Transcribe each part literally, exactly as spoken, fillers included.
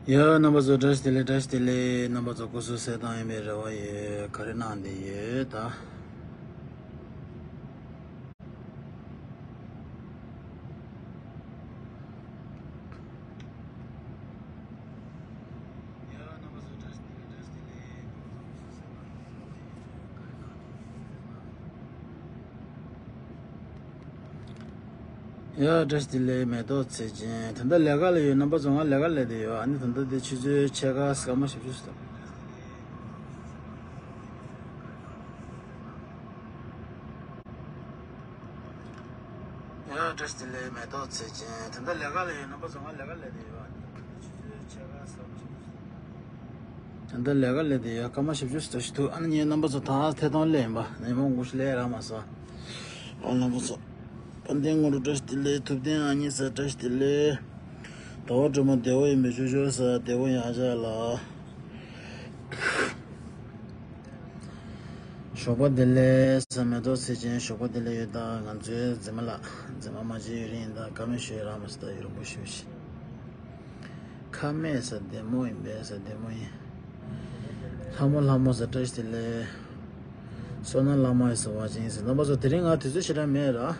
ཡ། རྣམ་པ་ཚོ་བཀྲ་ཤིས་བདེ་ལེགས། བཀྲ་ཤིས་བདེ་ལེགས། རྣམ་པ་ཚོ་སྐུ་གཟུགས་གསལ་ཐང་ཡིན་པའི་རེ་བ་ཡོད། ག་རེ་གནང་བསྡད་ཡོད་ད། ཡ། བཀྲ་ཤིས་བདེ་ལེགས། མེ་ཏོག་ཚེ་ཅན། ད་ལྟ་ལས་ཀ་ལ་ཡོད། རྣམ་པ་ཚོ། ང་ལས་ཀ་ལས་བསྡད་ཡོད། ཨ་ནི་ད་ལྟ་དེ་ཆུ་ཚོད་ཕྱེད་ཀ་སྐར་མ་བཞི་བཅུ་ཙམ། ཡ། བཀྲ་ཤིས་བདེ་ལེགས། མེ་ཏོག་ཚེ་ཅན། ད་ལྟ་ལས་ཀ་ལས་ཡོད། རྣམ་པ་ཚོ། ང་ལས་ཀ་ལས་བསྡད་ཡོད། ཨ་ནི་ད་ལྟ་ལས་ཀ་ལས་བསྡད་ཡོད། སྐར་མ་བཞི་བཅུ་ཙམ་ཞིག་འདུག་ཨ་ནི་ངས་རྣམ་པ་ཚོ་ད་ཐད་གཏོང་ལས་ཡིན་པ། ཉིན་མོ་དགོང་ཞིག་ལས་རག་མ་སོང་། ཨ། རྣམ་པ་ཚོ། དཔལ་ལྡན་དངོས་གྲུབ་བཀྲ་ཤིས་བདེ་ལེགས། ཐུབ་བསྟན་ཨ་ཉི་ཟེར་བཀྲ་ཤིས་བདེ་ལེགས། ཟླ་བ་སྒྲོལ་མ་བདེ་བོ་ཡིན་པའི་ཞུ་ཞུ་ཟེར། བདེ་བོ་ཡག་བྱས་ལ། ཞོགས་པ་བདེ་ལེགས་ཟེར། མེ་ཏོག་ཚེ་ཅན། ཞོགས་པ་བདེ་ལེགས་ཡོད། ད་ང་ཚོའི་མཛེས་མ་ལགས། མཛེས་མ་མ་བརྗེད་ཡུན་རིང་ཡིན། ད་ཁ་མེད་ཞུ་ཡི་རག་མ་སོང་། ད་ཡུན་རིང་པོ་ཞུ་ཞིག་ཁ་མེད་ཟེར། བདེ་མོ་ཡིན་པས་ཟེར། བདེ་མོ་ཡིན། ལྷ་མོ་ལྷ་མོ་ཟེར། བཀྲ་ཤིས་བདེ་ལེགས། བསོད་ནམས་བླ་མ་ཡི་ཟེར་བ་ཅན་ཟེར། རྣམ་པ་ཚོ། དེ་རིང་ང་དུས་ཚོད་ཞེ་དྲག་མེད་ར།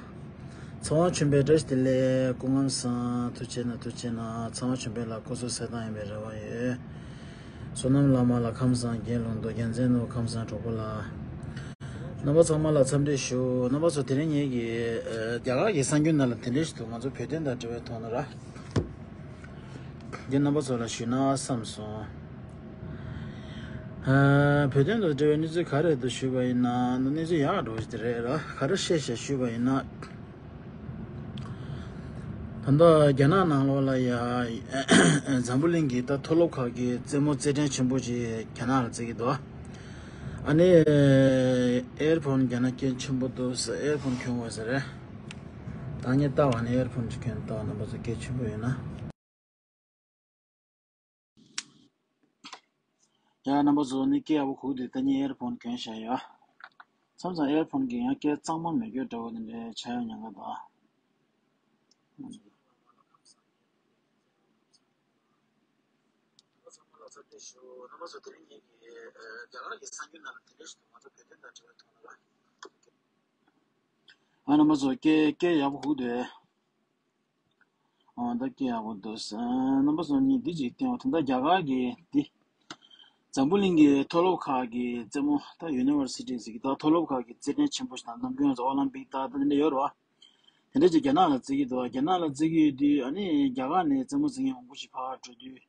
ཚེ་དབང་ཆོས་འཕེལ། བཀྲ་ཤིས་བདེ་ལེགས། སྐུ་ཁམས་བཟང་། ཐུགས་རྗེ་གནང་། ཐུགས་རྗེ་གནང་། ཚེ་དབང་ཆོས་འཕེལ་ལགས། སྐུ་གཟུགས་གསལ་ཐང་ཡིན་པའི་རེ་བ་ཡོད། བསོད་ནམས་བླ་མ་ལགས་ཁམས་བཟང་། རྒན་ལུང་རྟོགས། རྒྱལ་མཚན་ནོར་བུ། ཁམས་བཟང་གྲོགས་པོ་ལགས། རྣམ་པ་ཚང་མ་ལ་འཚམས་འདྲི་ཞུ། རྣམ་པ་ཚོ། དེ་རིང་ངེད་ཀྱི་ཨ་རྒྱ་གར་གྱི་གསར་འགྱུར་ནང་ལ་དེ་འདྲ་ཞིག་འདུག་ང་ཚོ་བོད་དོན་དང་འབྲེལ་བའི་ཐོག་ནས་ར། འདི་རྣམ་པ་ཚོ་ལ་ཞུས་ན་བསམ་སོང་། ཨ། བོད་དོན་དང་འབྲེལ་བའི་གནས་ཚུལ་ག་རེ་འདུག་ཞུས་པ་ཡིན་ན། གནས་ཚུལ་ཡག་འགྲོ་ཞིག་དེ་རེད་ར། ག་རེ་བཤད་བཤད་ཞུས་པ་ཡིན་ན། ད་ལྟ་རྒྱ་ནག་ནང་ལོགས་ལ་ཡ། འཛམ་བུ་གླིང་གི་ད་མཐོ་སློབ་ཁག་གི་རྩེད་མོ་རྩེད་འགྲན་ཆེན་པོ་ཅིག་རྒྱ་ནག་ལ་རྩེ་གི་འདུག་ཨ་ནི་ཨེར་ཕོན་རྒྱ་ནག་སྐད་ཆེན་པོ་འདུག་ཟེར། ཨེར་ཕོན་གྱོན་དགོས་ཟེར་རེད། ད་ངས་ལྟ་བ་ནི་ཨེར་ཕོན་ཅིག་གྱོན་ལྟ་བ། རྣམ་པ་ཚོ་སྐད་ཆེན་པོ་ཡོད་ན། ཡ། རྣམ་པ་ཚོ། ནི་སྐད་ཡག་པོ་གོ་གི་འདུག་ད་ངས་ཨེར་ཕོན་གྱོན་བཞག་ཡོད། མཚམས་མཚམས་ཨེར་ཕོན་གྱིས་ཡང་སྐད་གཙང་མ་མི་འགྱུར་འདྲ་བོ་དེ་འདྲ་ཆགས་ཡ་ཉེན་ཁ་འདུག་ཨ། རྣམ་པ་ཚོ། སྐད་སྐད་ཡག་པོ་གོ་གི་འདུག་ཨ། ད་སྐད་ཡག་པོ་འདུག་རྣམ་པ་ཚོ། ངས་འདི་ཅིག་བསྟན་པ། ད་ལྟ་རྒྱ་གར་གྱི་འདི། འཛམ་བུ་གླིང་གི་མཐོ་སློབ་ཁག་གི་རྩེད་མོ། ད་ཡུ་ནི་ཝར་སི་ཊི་ཟེར་གི། ད་མཐོ་སློབ་ཁག་གི་རྩེད་འགྲན་ཆེན་པོ་ཞིག་དང་། ནམ་རྒྱུན་ང་ཚོ་ཨོ་ལིམ་པིག་ད་ད་འདི་འདྲ་ཡོད་རེད་བ། དེ་འདྲ་ཅིག་རྒྱ་ནག་ལ་རྩེ་གི་འདུག་རྒྱ་ནག་ལ་རྩེ་གི་ཡོད་དུས། ཨ་ནི་རྒྱ་གར་ནས་རྩེད་མོ་རྩེ་མཁན་མང་པོ་ཞིག་ཕར་འགྲོ་དུས།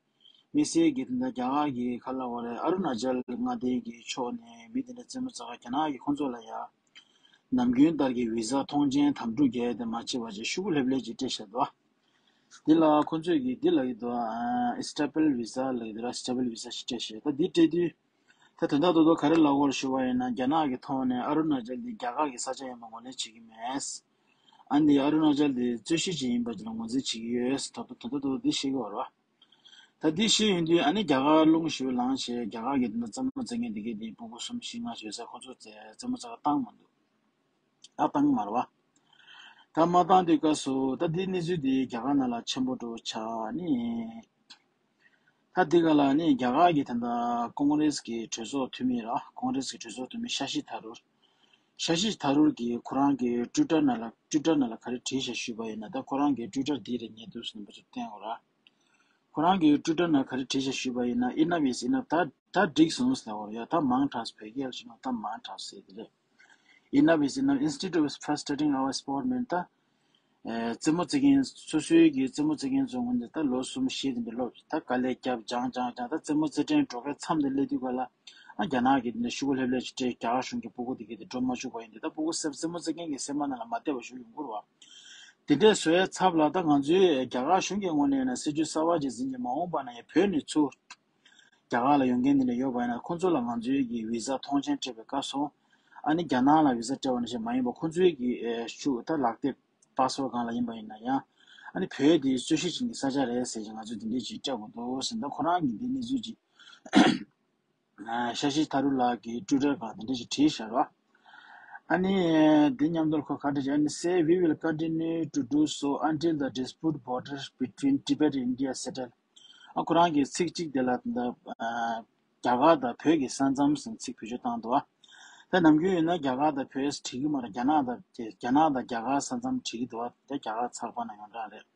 དམིགས་བསལ་གྱིས་ད་ལྟ་རྒྱ་གར་གྱི་ག་རེ་ལབ་དགོས་རེད། ཨ་རུ་ན་ཅལ་མངའ་སྡེ་གི་ཕྱོགས་ནས་མི་དེ་འདྲ་རྩེད་མོ་རྩེ་ག་རྒྱ་ནག་གིས་ཁོང་ཚོ་ལ་ཡ། ནམ་རྒྱུན་ལྟར་གྱི་བི་ཟ་ཐོངས་མཆན་དམ་ཕྲུག་རྒྱག་ཡ་དེ་མ་བྱས་པ་བྱས། ཤོག་གུ་ལྷེབ་ལྷེབ་ཅིག་སྤྲད་བཞག་འདུག་འདི་ལ་ཁོང་ཚོས་ཀྱིས་འདི་ལབ་ཀྱི་འདུག་ཨ། ཨིས་ཊེ་བལ་བི་ཟ་ལབ་ཀྱི་འདུག་ར། ཨིས་ཊེ་བལ་བི་ཟ་ཞིག་སྤྲད་བཞག་ད་འདི་སྤྲད་དུས། ད་དོན་དག་རྡོག་རྡོག་ག་རེ་ལབ་དགོས་རེད་ཞུ་བ་ཡིན་ན། རྒྱ་ནག་གི་ཐོག་ནས་ཨ་རུ་ན་ཅལ་འདི་རྒྱ་གར་གྱི་ས་ཆ་ཡིན་པ་ངོས་ལེན་བྱེད་ཀྱི་མེད། ཨ་ནི་ཨ་རུ་ན་ཅལ་འདི་རྩོད་གཞི་ཅིག་ཡིན་པ་ཅིག་ལ་ངོས་འཛིན་བྱེད་ཀྱི་ཡོད། ད་དོན་དག་རྡོག་རྡོག་འདི་བཤད་ཀྱི་ཡོད་རེད་བ། ད་འདི་ཤེས་ཡོང་དུས། ཨ་ནི་རྒྱ་གར་རླུང་ཞེ་པོ་ལངས་བྱས། རྒྱ་གར་གྱི་འདི་ན་རྩེད་མོ་རྩེ་མཁན་འདི་གས་འདི་ཕྲུ་གུ་གསུམ་བཞི་ལྔ་ཡོད་ས། ཁོ་ཚོ་རྩེད་རྩེད་མོ་རྩེ་ག་བཏང་མ་འདུག་ཨ། བཏང་གི་མ་རེད་བ། ད་མ་བཏང་དུས་སྐབས་སུ། ད་འདི་གནས་ཚུལ་འདི་རྒྱ་གར་ནང་ལ་ཆེན་པོ་འགྲོ་ཆགས་ནི། ད་འདི་ག་ལ་ནི་རྒྱ་གར་གྱི་ད་ལྟ་ཀོང་རེས་ཀྱི་གྲོས་ཚོགས་འཐུས་མི་ར། ཀོང་རེས་ཀྱི་གྲོས་ཚོགས་འཐུས་མི་ཤ་ཤི་ཐ་རུར། ཤ་ཤི་ཐ་རུར་གྱིས་ཁོ་རང་གི་ཊུའི་ཊར་ནང་ལ། ཊུའི་ཊར་ནང་ལ་ག་རེ་བྲིས་བཞག་ཞུས་པ་ཡིན་ན། ད་ཁོ་རང་གི་ཊུའི་ཊར་འདི་རེད། ཉེ་དུས་སུ་རྣམ་པ་ཚོ་བསྟན་དགོས་ར། ཁོ་རང་གི་ཊུའི་ཊར་ནང་ག་རེ་བྲིས་བཞག་ཞུས་པ་ཡིན་ན། Enough is enough. ད་ད་འགྲིག་སོང་ཟེར་བ་རེད་ཡ། ད་མང་དྲགས། བོད་སྐད་ལ་བྱས་ན་ད་མང་དྲགས་ཟེར་དེ་རེད། Enough is enough. Instead of frustrating our sport men, ད་ཨེ། རྩེད་མོ་རྩེ་མཁན། སོ་སོའི་གི་རྩེད་མོ་རྩེ་མཁན་ཚོ་ངོས་ནས་ད་ལོ་གསུམ་བཞི་དེ་འདྲ་སློབ། ད་དཀའ་ལས་བརྒྱབ། སྦྱངས་སྦྱངས་སྦྱངས། ད་རྩེད་མོ་རྩེ་འགྲན་འགྲོ་མཁན་མཚམས་དེ་སླེབས་དུས་ག་ལ། ཨ། རྒྱ་ནག་གིས་འདི་འདྲ་ཤོག་གུ་ལྷེབ་ལྷེབ་ཅིག་སྤྲད། རྒྱ་གར་གཞུང་གིས་སྤུ་གུ་དེ་གས་དེ་འགྲོ་མ་བཅུག་པ་ཡིན་དུས། ད་སྤུ་གུ་རྩེད་རྩེད་མོ་རྩེ་མཁན་གྱི་སེམས་པ་ནང་ལ་མ་བདེ་བ་ཞིག་ཡོང་གི་རེད་བ། དེ་འདྲས་བཟོ་ཡའི་ཚབ་ལ། ད་ང་ཚོའི་རྒྱ་གར་གཞུང་གི་ངོས་ནས་ཡིན་ན་སྲིད་ཇུས་གསར་པ་ཅིག་འཛིན་བྱས། མ་འོངས་པ་ན་ཡང་བོད་ནས་ཚུར་རྒྱ་གར་ལ་ཡོང་མཁན་དེ་འདྲ་ཡོད་པ་ཡིན་ན། ཁོང་ཚོ་ལ་ང་ཚོའི་གི་བི་ཟ་ཐོངས་མཆན་སྤྲད་པའི་སྐབས་སུ། ཨ་ནི་རྒྱ་ནག་ལ་བི་ཟ་སྤྲད་པ་ནང་བཞིན་མ་ཡིན་པ། ཁོང་ཚོའི་གི་ཨེ། ཤུ། ད་ལག་དེབ། པ་སི་པོར་ཊི་སྒང་ལ་ཡིན་པ་ཡིན་ན་ཡང་། ཨ་ནི་བོད་དེ་རྩོད་གཞི་ཅན་གྱི་ས་ཆ་རེད་ཟེར་བྱས། ང་ཚོས་དེ་འདྲས་ཅིག་སྤྲད་དགོས་འདུག་ཟེར། ད་ཁོ་རང་གིས་འདི་གནས་ཚུལ་ཅིག་ཨ། ཤ་ཤི་ཐ་རུར་ལགས་ཀྱིས་ཊུའི་ཊར་སྒང་དེ་འདྲས་ཅིག་བྲིས་བཞག་ར། ཨ་ནི་འདི་མཉམ་དུ་ཁོ་ག་འདྲ་ཅིག་ཨ་ནི་say, "We will continue to do so until the dispute border between Tibet and India settle." ཨ་ཁོ་རང་གི་ཚིག་གཅིག་དེ་ལ་ད་ཨ་རྒྱ་གར་དང་བོད་ཀྱི་ས་མཚམས་ཟེར་ཚིག་བེད་སྤྱོད་བཏང་འདུག་ཨ། ད་ནམ་རྒྱུན་ཡིན་ན་རྒྱ་གར་དང་བོད་བྲིས་ཀྱི་མ་རེད། རྒྱ་ནག་དང་རྒྱ་ནག་དང་རྒྱ་གར་ས་མཚམས་བྲིས་ཀྱི་འདུག་ཨ། ད་རྒྱ་གར་ཚགས་པར་ནང་ཡོངས་གྲགས་རེད།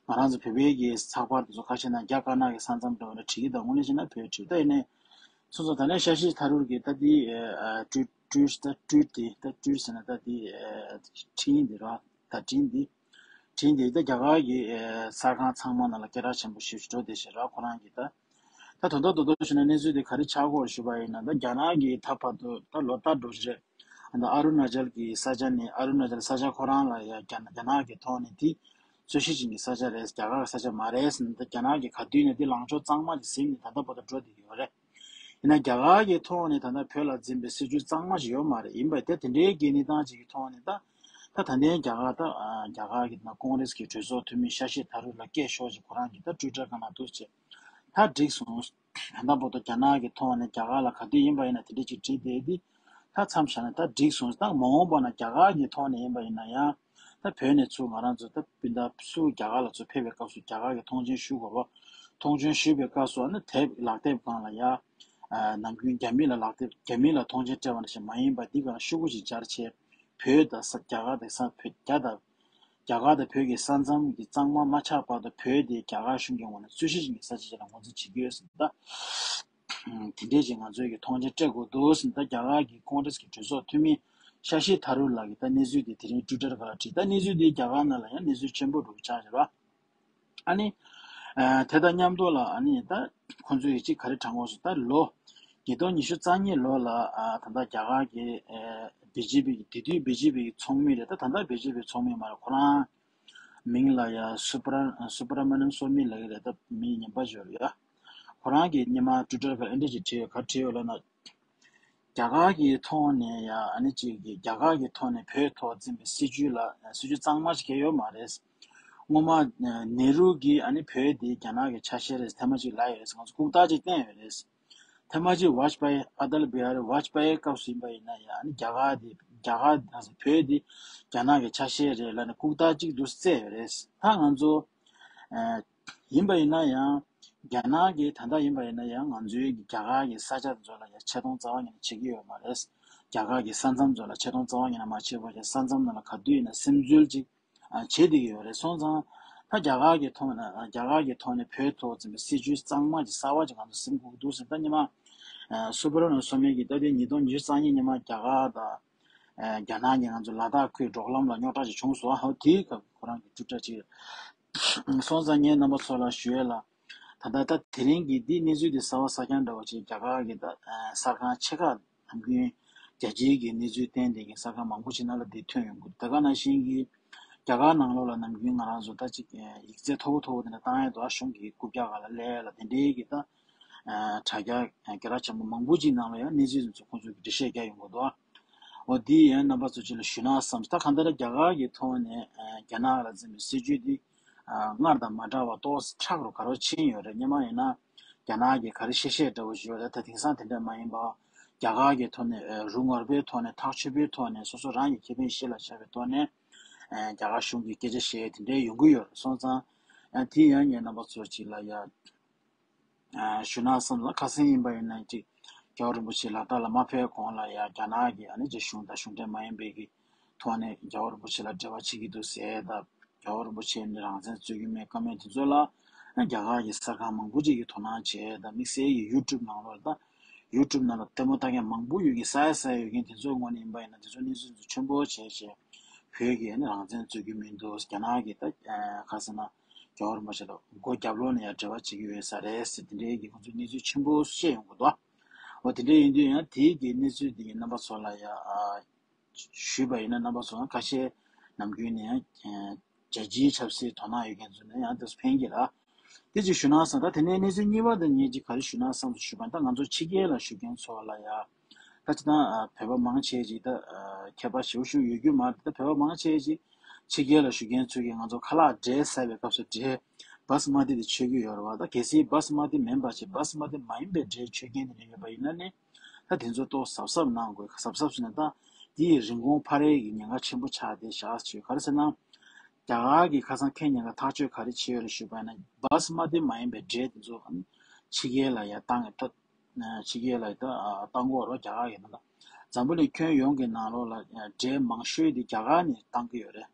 ང་རང་ཚོ་བོད་པའི་གི་ཚགས་པར་དེ་ཚོ་ཁ་ཤས་ནང་རྒྱ་དཀར་ནག་གི་ས་མཚམས་འདྲ་བོ་འདྲ་བྲིས་ཀྱི་འདུག་དངོས་གནས་བྱས་ན་བོད་བྲིས། ད་ཡིན་ནའི་སོ་སོ་ད་ལན་ཤ་ཤི་ཐ་རུར་གྱི་ད་དེ་ཨ་ཊུ་ཊུ་ད་ཊུ་དེ་ད་ཊུ་ཟེར་ན་ད་དེ་ཨ་འཕྲིན་དེ་ར་ད་འཕྲིན་དེ་འཕྲིན་དེ་ད་རྒྱ་གར་གྱི་ཨ་གསར་ཁང་ཚང་མ་ནང་ལ་སྐད་གྲགས་ཆེན་པོ་ཞེ་པོ་ཅིག་འགྲོ་བསྡད་བཞིན་ར། ཁོ་རང་གི་ད་ད་དོན་དག་རྡོག་རྡོག་ཞུས་ན་གནས་ཚུལ་དེ་ག་རེ་ཆགས་ཀྱི་ཡོད་ཞུས་པ་ཡིན་ན། ད་རྒྱ་ནག་གི་ད་བར་དུ་ད་ལོ་ལྟར་འགྲོ་བཞིན་རེད། ད་ཨ་རུ་ན་ཅལ་གྱི་ས་ཆ་ནས་ཨ་རུ་ན་ཅལ་ས་ཆ་ཁོ་རང་ལ་ཡ་རྒྱ་ནག་རྒྱ་ནག་གི་ཐོག་ནས་དེ་རྩོད་གཞི་ཅན་གྱི་ས་ཆ་རེད། རྒྱ་གར་གྱི་ས་ཆ་མ་རེད་ཟེར་ནས། ད་རྒྱ་ནག་གིས་ག་དུས་ནས་དེ་ལངས་ཕྱོགས་གཙང་མ་ཅིག་ཟིན་ནས་ད་ལྟ་བར་དུ་འགྲོ་བསྡད་ཀྱི་ཡོད་རེད། ཡིན་ན་རྒྱ་གར་གྱི་ཐོག་ནས་ད་ལྟ་བོད་ལ་འཛིན་པའི་སྲིད་ཇུས་གཙང་མ་ཞིག་ཡོད་མ་རེད། ཡིན་པ་དེ་དེ་འདྲའི་གི་གནས་སྟངས་ཅིག་གི་ཐོག་ནས་ད་ད་ད་ལྟའི་རྒྱ་གར་ད་ཨ་རྒྱ་གར་གྱི་ད་ཀོང་རེས་ཀྱི་གྲོས་ཚོགས་འཐུས་མི་ཤ་ཤི་ཐ་རུར་ལ་སྐད་ཤོར་ཅིག་ཁོ་རང་གིས་ད་ཊུ་ཊར་སྒང་ལ་འདུག་ཅེས་ད་འགྲིག་སོང་། ད་ལྟ་བར་དུ་རྒྱ་ནག་གི་ཐོག་ནས་རྒྱ་གར་ལ་ག་དུས་ཡིན་པ་ཡིན་ན་དེ་འདྲ་ཅིག་བྲིས་བསྡད་དེ་ད་མཚམས་བཞག་ན་ད་འགྲིག་སོང་། ད་མ་འོངས་པ་ན་རྒྱ་གར་གྱི་ཐོག་ནས་ཡིན་པ་ཡིན་ན་ཡང་ད་བོད་ནས་ཚུར་ང་རང་ཚོ་ད་སྤུན་ཟླ་ཚུར་རྒྱ་གར་ལ་ཚུར་ཕེབས་པའི་སྐབས་སུ་རྒྱ་གར་གྱི་མཐོང་མཆན་ཞུ་དགོས་པ། མཐོང་མཆན་ཞུས་པའི་སྐབས་སུ་ཨ་ནི་དེབ་ལག་དེབ་སྒང་ལ་ཡ་ཨ་ནམ་རྒྱུན་རྒྱ་མི་ལ་ལག་དེབ་རྒྱ་མི་ལ་མཐོང་མཆན་སྤྲད་པ་ནང་བཞིན་མ་ཡིན་པ་འདི་སྒང་ཤོག་གུ་ཞིག་སྦྱར་བྱས་བོད་དང་ས་རྒྱ་གར་དང་ས་བོད་རྒྱ་དང་རྒྱ་གར་དང་བོད་ཀྱི་ས་མཚམས་ཀྱི་གཙང་མ་མ་ཆགས་བར་དུ་བོད་དེ་རྒྱ་གར་གཞུང་གི་ངོས་ནས་རྩོད་གཞི་ཅན་གྱི་ས་ཆ་ཅིག་ལ་ངོས་འཛིན་བྱེད་ཀྱི་ཡོད་ཟེར། ད་དེ་འདྲས་ཅིག་ང་ཚོའི་གི་མཐོང་མཆན་སྤྲད་དགོས་འདུག་ཟེར། ད་རྒྱ་གར་གྱི་ཀོང་རེས་ཀྱི་གྲོས་ཚོགས་འཐུས་མི་ཤ་ཤི་ཐ་རུར་ལགས་ཀྱིས་ད་གནས་ཚུལ་དེ་དེ་རིང་ཊུ་ཊར་སྒང་ལ་བྲིས། ད་གནས་ཚུལ་དེ་རྒྱ་གར་ནང་ལ་ཡང་གནས་ཚུལ་ཆེན་པོ་འགྲོ་གི་ཆགས་བཞག་པ། ཨ་ནི། ཨ་དེ་དང་མཉམ་དུ་ལ་ཨ་ནི་ད་ཁོང་ཚོས་ཅིག་ག་རེ་དྲངས་ཡོད་ཟེར། ད་ལོ་ཉིས་སྟོང་ཉི་ཤུ་རྩ་གཉིས་ལོ་ལ་ཨ་ད་ལྟ་རྒྱ་གར་གྱི་ཨ་བི་ཇེ་པི་གི་དེ་དུས་བི་ཇེ་པི་གི་ཚོགས་མི་རེད། ད་ད་ལྟ་བི་ཇེ་པི་ཚོགས་མི་མ་རེད། ཁོ་རང་མིང་ལ་ཡ་སུ་པ་ར་སུ་པ་ར་མ་ནམ་སོ་མི་ལབ་ཀྱི་རེད། ད་མི་ངན་པ་ཅིག་ཡོད་རེད་ཡ། ཁོ་རང་གིས་སྔོན་མ་ཊུ་ཊར་སྒང་ལ་འདི་འདྲ་ཅིག་བྲིས་ཡོད། ག་རེ་བྲིས་ཡོད་ལབ་ན། རྒྱ་གར་གྱི་ཐོག་ནས་ཡ་ཨ་ནི་ཅིག་གི་རྒྱ་གར་གྱི་ཐོག་ནས་བོད་ཐོག་འཛིན་པའི་སྲིད་ཇུས་ལ་སྲིད་ཇུས་གཙང་མ་ཞིག་གང་ཡང་ཡོད་མ་རེད། སྔོན་མ་ནེ་རུ་གིས་ཨ་ནི་བོད་འདི་རྒྱ་ནག་གི་ཆ་ཤས་རེད་ཐེངས་མ་གཅིག་ལབ་ཡོད་རེད། ང་ཚོ་ལྐུགས་རྟགས་ཅིག་བསྟན་ཡོད་རེད། ཐེངས་མ་གཅིག་ཝཱཇ་པཱ་ཡི་ཨ་ཏལ་བི་ཧ་རི་ཝཱཇ་པཱ་ཡི་སྐབས་སུ་ཡིན་པ་ཡིན་ན་ཡང་ཨ་ནི་རྒྱ་གར་འདི་རྒྱ་གར་ད་བོད་འདི་རྒྱ་ནག་གི་ཆ་ཤས་རེད་ལབ་ནས་ལྐུགས་རྟགས་གཅིག་འདུག་བསྩལ་ཡོད་རེད། ད་ང་ཚོ་ཨ་ཡིན་པ་ཡིན་ན་ཡང་རྒྱ་ནག་གིས་ད་ལྟ་ཡིན་པ་ཡིན་ན་ཡང་ང་ཚོའི་གི་རྒྱ་གར་གྱི་ས་ཆ་དེ་ཚོ་ལ་ཡང་ཆེ་མཐོང་རྩ་བ་ཉིད་ནས་བྱེད་ཀྱི་ཡོད་མ་རེད། རྒྱ་གར་གྱི་ས་མཚམས་ཚོ་ལ་ཆེ་མཐོང་རྩ་བ་ཉིད་ནས་མ་བྱེད་པ་བྱས། ས་མཚམས་ནང་ལ་ག་དུས་ཡིན་ན་སིམ་འཛུལ་ཅིག་ཨ་བྱེད་བསྡད་ཀྱི་ཡོད་རེད། སོང་ཙང་ད་རྒྱ་གར་གྱི་ཐོག་ནས་རྒྱ་གར་གྱི་ཐོག་ནས་བོད་ཐོག་འཛིན་པའི་སྲིད་ཇུས་གཙང་མ་ཅིག་གསར་བ་ཅིག་ང་ཚོ་ཟིན་དགོས་ཀྱི་འདུག་ཟེར། ད་སྔོན་མ་ཨ་སུ་བྷ་ར་མ་ནམ་སོ་མི་གིས་ད་ལྟའི་ཉིས་སྟོང་ཉི་ཤུ་རྩ་གཉིས་སྔོན་མ་རྒྱ་གར་དང་ཨ་རྒྱ་ནག་གཉིས་ང་ཚོ་ལ་དྭགས་ཁུལ་འབྲོག་ལམ་ལ་རྙོག་དྲ་ཅིག་བྱུང་སོང་། ཨ་ཧོ་དེའི་སྐབས་ཁོ་རང་གི་ཊུ་ཊར་ཅིག་སོང་ཙང་ངས་རྣམ་པ་ཚོ་ལ་ཞུ་ཡས་ལ། ད་ལྟ་ད་དེ་རིང་གི་འདི་གནས་ཚུལ་འདི་གསར་བ་གསར་རྐྱང་འདྲ་བོ་ཅིག་རྒྱ་གར་གྱི་ད་ཨ་གསར་ཁང་ཆེ་ཁག་ནམ་རྒྱུན་རྒྱལ་སྤྱིའི་གི་གནས་ཚུལ་བསྟན་བསྡད་མཁན་གསར་ཁང་མང་པོ་ཅིག་ནང་ལ་འདི་ཐོན་ཡོང་གི་འདུག་དེ་ག་ནང་བཞིན་གྱི་རྒྱ་གར་ནང་ལོགས་ལ་ནམ་རྒྱུན་ང་རང་ཚོ་ད་ཅིག་ཡིག་ཚད་མཐོ་པོ་མཐོ་པོ་དེ་འདྲ་བཏང་ཡས་འདུག་གཞུང་གི་རྐུབ་བཀྱག་སྒང་ལ་སླེབས་ཡས་ལ་དེ་འདྲའི་གི་ད་ཨ་དྲ་རྒྱ་སྐད་གྲགས་ཆེན་པོ་མང་པོ་ཅིག་ནང་ལ་ཡང་གནས་ཚུལ་འདི་ཚོ་ཁོང་ཚོས་གི་འགྲེལ་བཤད་རྒྱག་ཡོང་གི་འདུག་འོ་འདི་ཡང་རྣམ་པ་ཚོ་ཅིག་ལ་ཞུས་ན་བསམ། ད་གང་ལྟར་རྒྱ་གར་གྱི་ཐོག་ནས་ཨ་རྒྱ་ནག་ལ་འཛིན་པའི་སྲིད་ཇུས་འདི་ཨ་སྔར་དང་མ་འདྲ་བ་ཏོག་ཙམ་ཁྲག་རུ་ག་རུ་ཕྱིན་ཡོད་རེད། སྔོན་མ་ཡིན་ན་རྒྱ་ནག་གིས་ག་རེ་བཤད་བཤད་འདྲ་བོ་ཞིག་ཡོད་རེད། ད་དེང་སང་དེ་འདྲ་མ་ཡིན་པ་རྒྱ་གར་གྱི་ཐོག་ནས་ཨ་རུ་ངར་པོའི་ཐོག་ནས་ཐག་ཆོད་པོའི་ཐོག་ནས་སོ་སོ་རང་གི་ཁེ་ཕན་གཞི་ལ་བཞག་པའི་ཐོག་ནས་ཨ་རྒྱ་གར་གཞུང་གིས་སྐད་ཆ་བཤད་དེ་འདྲའི་ཡོང་གི་ཡོད་རེད། སོང་ཙང་ཨ་དེ་ཡང་ངས་རྣམ་པ་ཚོ་ཅིག་ལ་ཡ། ཨ་ཞུ་ན་བསམ་ལ། ཁ་སང་ཡིན་པ་ཡིན་ན་ཅིག་རྒྱལ་བ་རིན་པོ་ཆེ་ལ་དྭགས་ལ་མ་ཕེབས་གོང་ལ་ཡ་རྒྱ་ནག་གི་ཨ་ནི་རྒྱ་གཞུང་དང་གཞུང་འབྲེལ་མ་ཡིན་པའི་གི་ཐོག་ནས་རྒྱལ་བ་རིན་པོ་ཆེ་ལ་འབྲེལ་བ་བྱེད་ཀྱི་འདུག་ཟེར་དང་། རྒྱལ་བ་རིན་པོ་ཆེ་ནི་རང་བཙན་རྩོད་ཀྱི་མེད་བཀའ་མོལ་དེ་ཚོ་ལ་ཨ་རྒྱ་གར་གྱི་གསར་ཁང་མང་པོ་ཅིག་གིས་དོ་སྣང་བྱས་དང་། དམིགས་བསལ་གྱི་ཡུ་ཊུབ་ནང་ལོགས་ལ་ད་ཡུ་ཊུབ་ནང་ལ་ལྟད་མོ་ལྟ་མཁན་མང་པོ་ཡོད་མཁན་ས་ཡ་ས་ཡ་ཡོད་མཁན་དེ་ཚོའི་ངོས་ནས་ཡིན་པ་ཡིན་ན་དེ་ཚོ་གནས་ཚུལ་ཚོ་ཆེན་པོ་བྱས་བྱས་བོད་ཀྱི་ཨ་ནི་རང་བཙན་རྩོད་ཀྱི་མི་འདུག་རྒྱ་ནག་གིས་ད་ཨ་ག་ཟེར་ན། རྒྱལ་བ་རིན་པོ་ཆེ་དང་སྒོ་རྒྱབ་ལོགས་ནས་ཡང་འབྲེལ་བ་བྱེད་ཀྱི་ཡོད་ས་རེད་ཟེར་དེ་འདྲའི་གི་ཁོང་ཚོས་གནས་ཚུལ་ཆེན་པོ་བཤད་ཡོང་གི་འདུག་འོ་དེ་འདྲ་ཡིན་དུས་ཡང་དེའི་གི་གནས་ཚུལ་དེ་གི་རྣམ་པ་ཚོ་ལ་ཡང་ཨ་ཞུས་པ་ཡིན་ན། རྣམ་པ་ཚོ་ཁ་ཤས་ནམ་རྒྱུན་ནས་ཡང་རྒྱལ་སྤྱིའི་ཆབ་སྲིད་དོ་སྣང་ཡོད་མཁན་ཚོ་ནས་ཡང་དེ་ཚོ་ཕན་གྱི་ར། དེ་ཅིག་ཞུ་ན་བསམ། ད་དེ་ནས་གནས་ཚུལ་གཉིས་པ་དང་གཉིས་ཅིག་ག་རེ་ཞུ་ན་བསམ་སོང་ཞུས་པ་ཡིན་ན། ད་ང་ཚོ་ཕྱི་རྒྱལ་ལ་བཞུགས་མཁན་ཚོ་ལ་ཡང་། ད་ཅི་ད་ཨ་བོད་པ་མང་ཆེ་ཅིག་ད་ཨ་མཁས་པ་ཞེ་པོ་ཞིག་ཡོད་རྒྱུ་མ་རེད། ད་བོད་པ་མང་ཆེ་ཅིག་ཕྱི་རྒྱལ་ལ་བཞུགས་མཁན་ཚོས་ཀྱིས་ང་ཚོ་ཁ་ལག་འབྲས་ཟ་བའི་སྐབས་སུ་འབྲས་བྷ་སི་མ་ཏི་དེ་མཆོད་ཀྱི་ཡོད་རེད་བ། ད་གལ་སྲིད་བྷ་སི་མ་ཏི་མིན་པ་ཅིག་བྷ་སི་མ་ཏི་མ་ཡིན་པའི་འབྲས་མཆོད་མཁན་དེ་འདྲ་ཡོད་པ་ཡིན་ན་ནི། ད་དེ་ཚོ་ཏོག་གཟབ་གཟབ་གནང་དགོས། གཟབ་གཟབ་ཟེར་ན་ད་དེ་ཡི་རིན་གོང་འཕར་ཡས་ཀྱི་ཉེན་ཁ་ཆེན་པོ་ཆགས་བསྡད་བཞག་ཅིག་ག་རེ་ཟེར་ན། རྒྱ་གར་གྱི་ཁ་སང་ཁེ་ཉིན་ལ་ཐག་གཅོད་ག་རེ་བྱས་ཡོད་རེད་ཞུས་པ་ཡིན་ན། བཱ་སི་མ་ཏི་མ་ཡིན་པའི་འབྲས་དེ་ཚོ་ཕྱི་རྒྱལ་ལ་ཡར་བཏང་ཡོད་ད། ཕྱི་རྒྱལ་ལ་ད་བཏང་གི་ཡོད་རེད། རྒྱ་གར་གྱི་ནང་ད་འཛམ་བུ་གླིང་ཁྱོན་ཡོངས་ཀྱི་ནང་ལོགས་ལ་འབྲས་མང་ཤོས་དེ་རྒྱ་གར་ནས་བཏང་གི་ཡོད་རེད།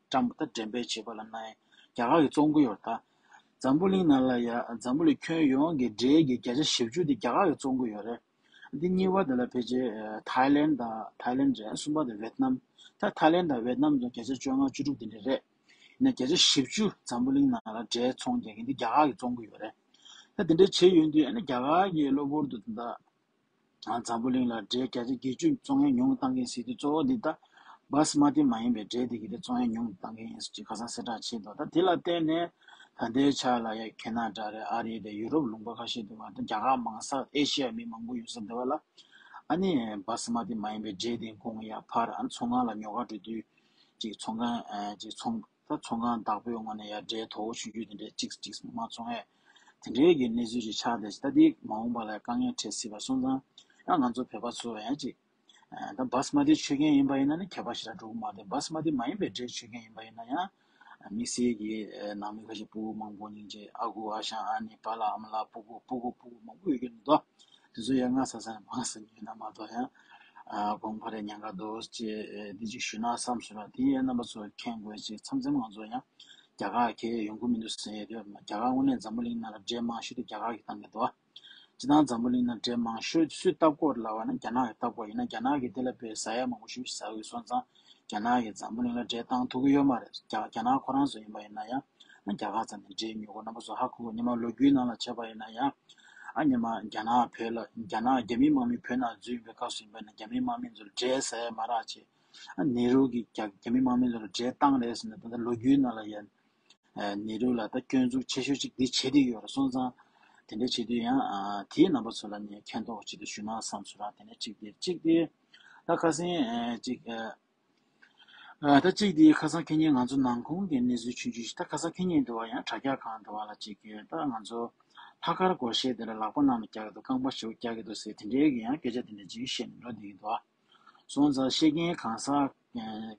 བཀྲམ་ད་འགྲེམས་སྤེལ་བྱེད་པ་ལ་ན་ཡང་རྒྱ་གར་གྱིས་བཙོང་གི་ཡོད་རེད་ད། འཛམ་བུ་གླིང་ནང་ལ་ཡ་འཛམ་བུ་གླིང་ཁྱོན་ཡོངས་ཀྱི་འབྲས་ཀྱི་བརྒྱ་ཆ་བཞི་བཅུ་དེ་རྒྱ་གར་གྱིས་བཙོང་གི་ཡོད་རེད། འདི་གཉིས་པ་དེ་ལ་ཕལ་ཆེར་ཐའི་ལེན་དང་། ཐའི་ལེན་རེད། གསུམ་པ་དེ་ཝེད་ནམ། ད་ཐའི་ལེན་དང་ཝེད་ནམ་དང་བརྒྱ་ཆ་བཅོ་ལྔ་བཅུ་དྲུག་དེ་འདྲ་རེད། ཡིན་ན་བརྒྱ་ཆ་བཞི་བཅུ་འཛམ་བུ་གླིང་ནང་ལ་འབྲས་ཚོང་རྒྱག་མཁན་འདི་རྒྱ་གར་གྱིས་བཙོང་གི་ཡོད་རེད། ད་དེ་འདྲ་བྱས་ཡོང་དུས་ཨ་ནི་རྒྱ་གར་གྱིས་གློ་བུར་དུ་ད་ལྟ་འཛམ་བུ་གླིང་ལ་འབྲས་བརྒྱ་ཆ་བརྒྱད་ཅུ་བཙོང་ཡ་ཉུང་བཏང་མཁན་ཟེར་དུས་གཙོ་བོ་འདི་ད་བཱ་སི་མ་ཏི་མ་ཡིན་པའི་འབྲས་དེ་གི་དེ་བཙོང་ཡ་ཉུང་བཏང་མཁན་ཡིན་ཟེར་ཅིག་ཁ་སང་གསལ་བསྒྲགས་བྱས་འདུག་ད་དེ་ལ་བརྟེན་ནས་ད་ལྟའི་ཆ་ལ་ཡ་ཁེ་ན་ཌ་རེད། ཨ་རི་རེད། ཡུ་རོབ་ལུང་པ་ཁ་ཤས་འདུག་བ། ད་རྒྱ་གར་མང་ས་ཨེ་ཤི་ཡ་མི་མང་པོ་ཡོད་ས་འདི་བ་ལ་ཨ་ནི་བཱ་སི་མ་ཏི་མ་ཡིན་པའི་འབྲས་དེ་འགོང་ཡ་ཕར་ཨ་ནི་ཚོང་ཁང་ལ་ཉོ་ག་འགྲོ་དུས་ཅིག་ཚོང་ཁང་ཅིག་ཚོང་ད་ཚོང་ཁང་བདག་པོའི་ངོས་ནས་ཡ་འབྲས་དོ་པོ་ཆུང་ཆུང་དེ་འདྲའི་གཅིག་གཅིག་མ་བཙོང་ཡས་དེ་འདྲའི་གི་གནས་ཚུལ་ཅིག་ཆགས་བསྡད་ཤག་ད་འདི་མ་འོངས་པ་ལ་དཀའ་ངལ་འཕྲད་སྲིད་པ་སོང་ཙང་ཡང་ང་ཚོ་བོད་པ་ཚོ་ཡང་ཅིག་ད་བཱ་སི་མ་ཏི་མཆོད་མཁན་ཡིན་པ་ཡིན་ན་ནི་ཁྱད་པར་ཞེ་དྲག་འགྲོ་གི་མ་རེད། བཱ་སི་མ་ཏི་མ་ཡིན་པའི་འབྲས་མཆོད་མཁན་ཡིན་པ་ཡིན་ན་ཡང་དམིགས་བསལ་གྱི་ནང་མི་ཁ་ཤས་ཕྲུ་གུ་མང་པོ་སྙིང་རྗེ་ཨ་ཁུ་ཨ་ཞང་ཨ་ནེ་པཱ་ལགས་ཨ་མ་ལགས་ཕྲུ་གུ་ཕྲུ་གུ་ཕྲུ་གུ་མང་པོ་ཡོད་ཀྱི་འདུག་དེ་ཚོ་ཡང་སྔ་ས་ས་ནས་མང་ས་ཉོས་ན་མ་གཏོགས་ཡང་། ཨ་དགོངས་པ་རེ་ཉན་ག་འདུག་ཅེས་འདི་ཅིག་ཞུ་ན་བསམ་སོང་ལ། དེ་ཡང་རྣམ་པ་ཚོ་མཁྱེན་དགོས་ཅིག་མཚམས་མཚམས་ང་ཚོ་ཡང་རྒྱ་གར་གྱིས་ཡོང་གི་མི་འདུག་ཟེར་ཡོད་དུས། རྒྱ་གར་དངོས་གནས་འཛམ་བུ་གླིང་ནང་ལ་འབྲས་མང་ཤོས་དེ་རྒྱ་གར་གྱིས་བཏང་གི་འདུག་སྤྱིར་བཏང་འཛམ་བུ་གླིང་ནང་འབྲས་མང་ཤོས་སུས་བཏབ་ཀྱི་ཡོད་རེད་ལབ་པ་ན་རྒྱ་ནག་གིས་བཏབ་ཀྱི་ཡོད། ཡིན་ན་རྒྱ་ནག་གིས་དེ་ལ་དཔེ་ཟ་ཡ་མང་པོ་ཞེ་པོ་ཞིག་ཟ་གི་ཡོད་སོང་ཙང་རྒྱ་ནག་གིས་འཛམ་བུ་གླིང་ལ་འབྲས་བཏང་ཐུབ་ཀྱི་ཡོད་མ་རེད། རྒྱ་རྒྱ་ནག་ཁོ་རང་ཚོ་ཡིན་པ་ཡིན་ན་ཡང་རྒྱ་གར་རྩ་ནས་འབྲས་ཉོ་དགོས། རྣམ་པ་ཚོ་ཧ་གོ་གི། ཉི་མ་ལོ་རྒྱུས་ནང་ལ་བྱས་པ་ཡིན་ན་ཡང་ཨ་ཉི་མ་རྒྱ་ནག་བོད་ལ་རྒྱ་ནག་རྒྱ་མི་དམག་མི་བོད་ནང་འཛུལ་ཡོད་པའི་སྐབས་སུ་ཡིན་པ་ཡིན་ན་རྒྱ་མི་དམག་མི་ཚོ་ལ་འབྲས་ཟ་ཡ་མ་རག་བྱས། ཨ་ནེ་རུ་གིས་རྒྱ་རྒྱ་མི་དམག་མི་ཚོ་ལ་འབྲས་བཏང་རེད་ཟེར་ནས་ད་ལྟ་ལོ་རྒྱུས་ནང་ལ་ཡང་ནེ་རུ་ལ་ད་སྐྱོན་འཛུགས་ཆེ་ཤོས་གཅིག་འདི་བྱེད་བསྡད་ཡོད་རེད་སོང་ཙང་། དེ་འདྲ་བྱེད་དུས་ཡང་དེའི་རྣམ་པ་ཚོ་ལ་ནི་མཁྱེན་རྟོགས་ཅིག་ཏུ་ཞུ་ན་བསམ་སོང་ར། དེ་ནས་གཅིག་དེ་གཅིག་དེ་ད་ཁ་སང་གཅིག་ད་གཅིག་དེ་ཁ་སང་ཁེ་ཉིན་ང་ཚོ་ནང་ཁོངས་ཀྱི་གནས་ཚུལ་ཆུང་ཆུང་ཞིག་ད་ཁ་སང་ཁེ་ཉིན་འདུག་བ། ཡང་དྲ་རྒྱ་སྒང་འདུག་བ་ལ་གཅིག་གིས་ད་ང་ཚོ་ལྷག་དཀར་སྒོར་གཞས་དེ་ལ་ལག་པ་ནང་ལ་རྒྱག་གི་འདུག་རྐང་པ་ཞེ་པོ་རྒྱག་གི་འདུག་ཟེར་དེ་འདྲའི་གི་ཡང་སྐད་ཆ་དེ་འདྲ་ཅིག་བཤད་ནས་འགྲོ་བསྡད་ཀྱི་འདུག་བ། སོང་ཙང་བཤད་མཁན་གང་ཟག་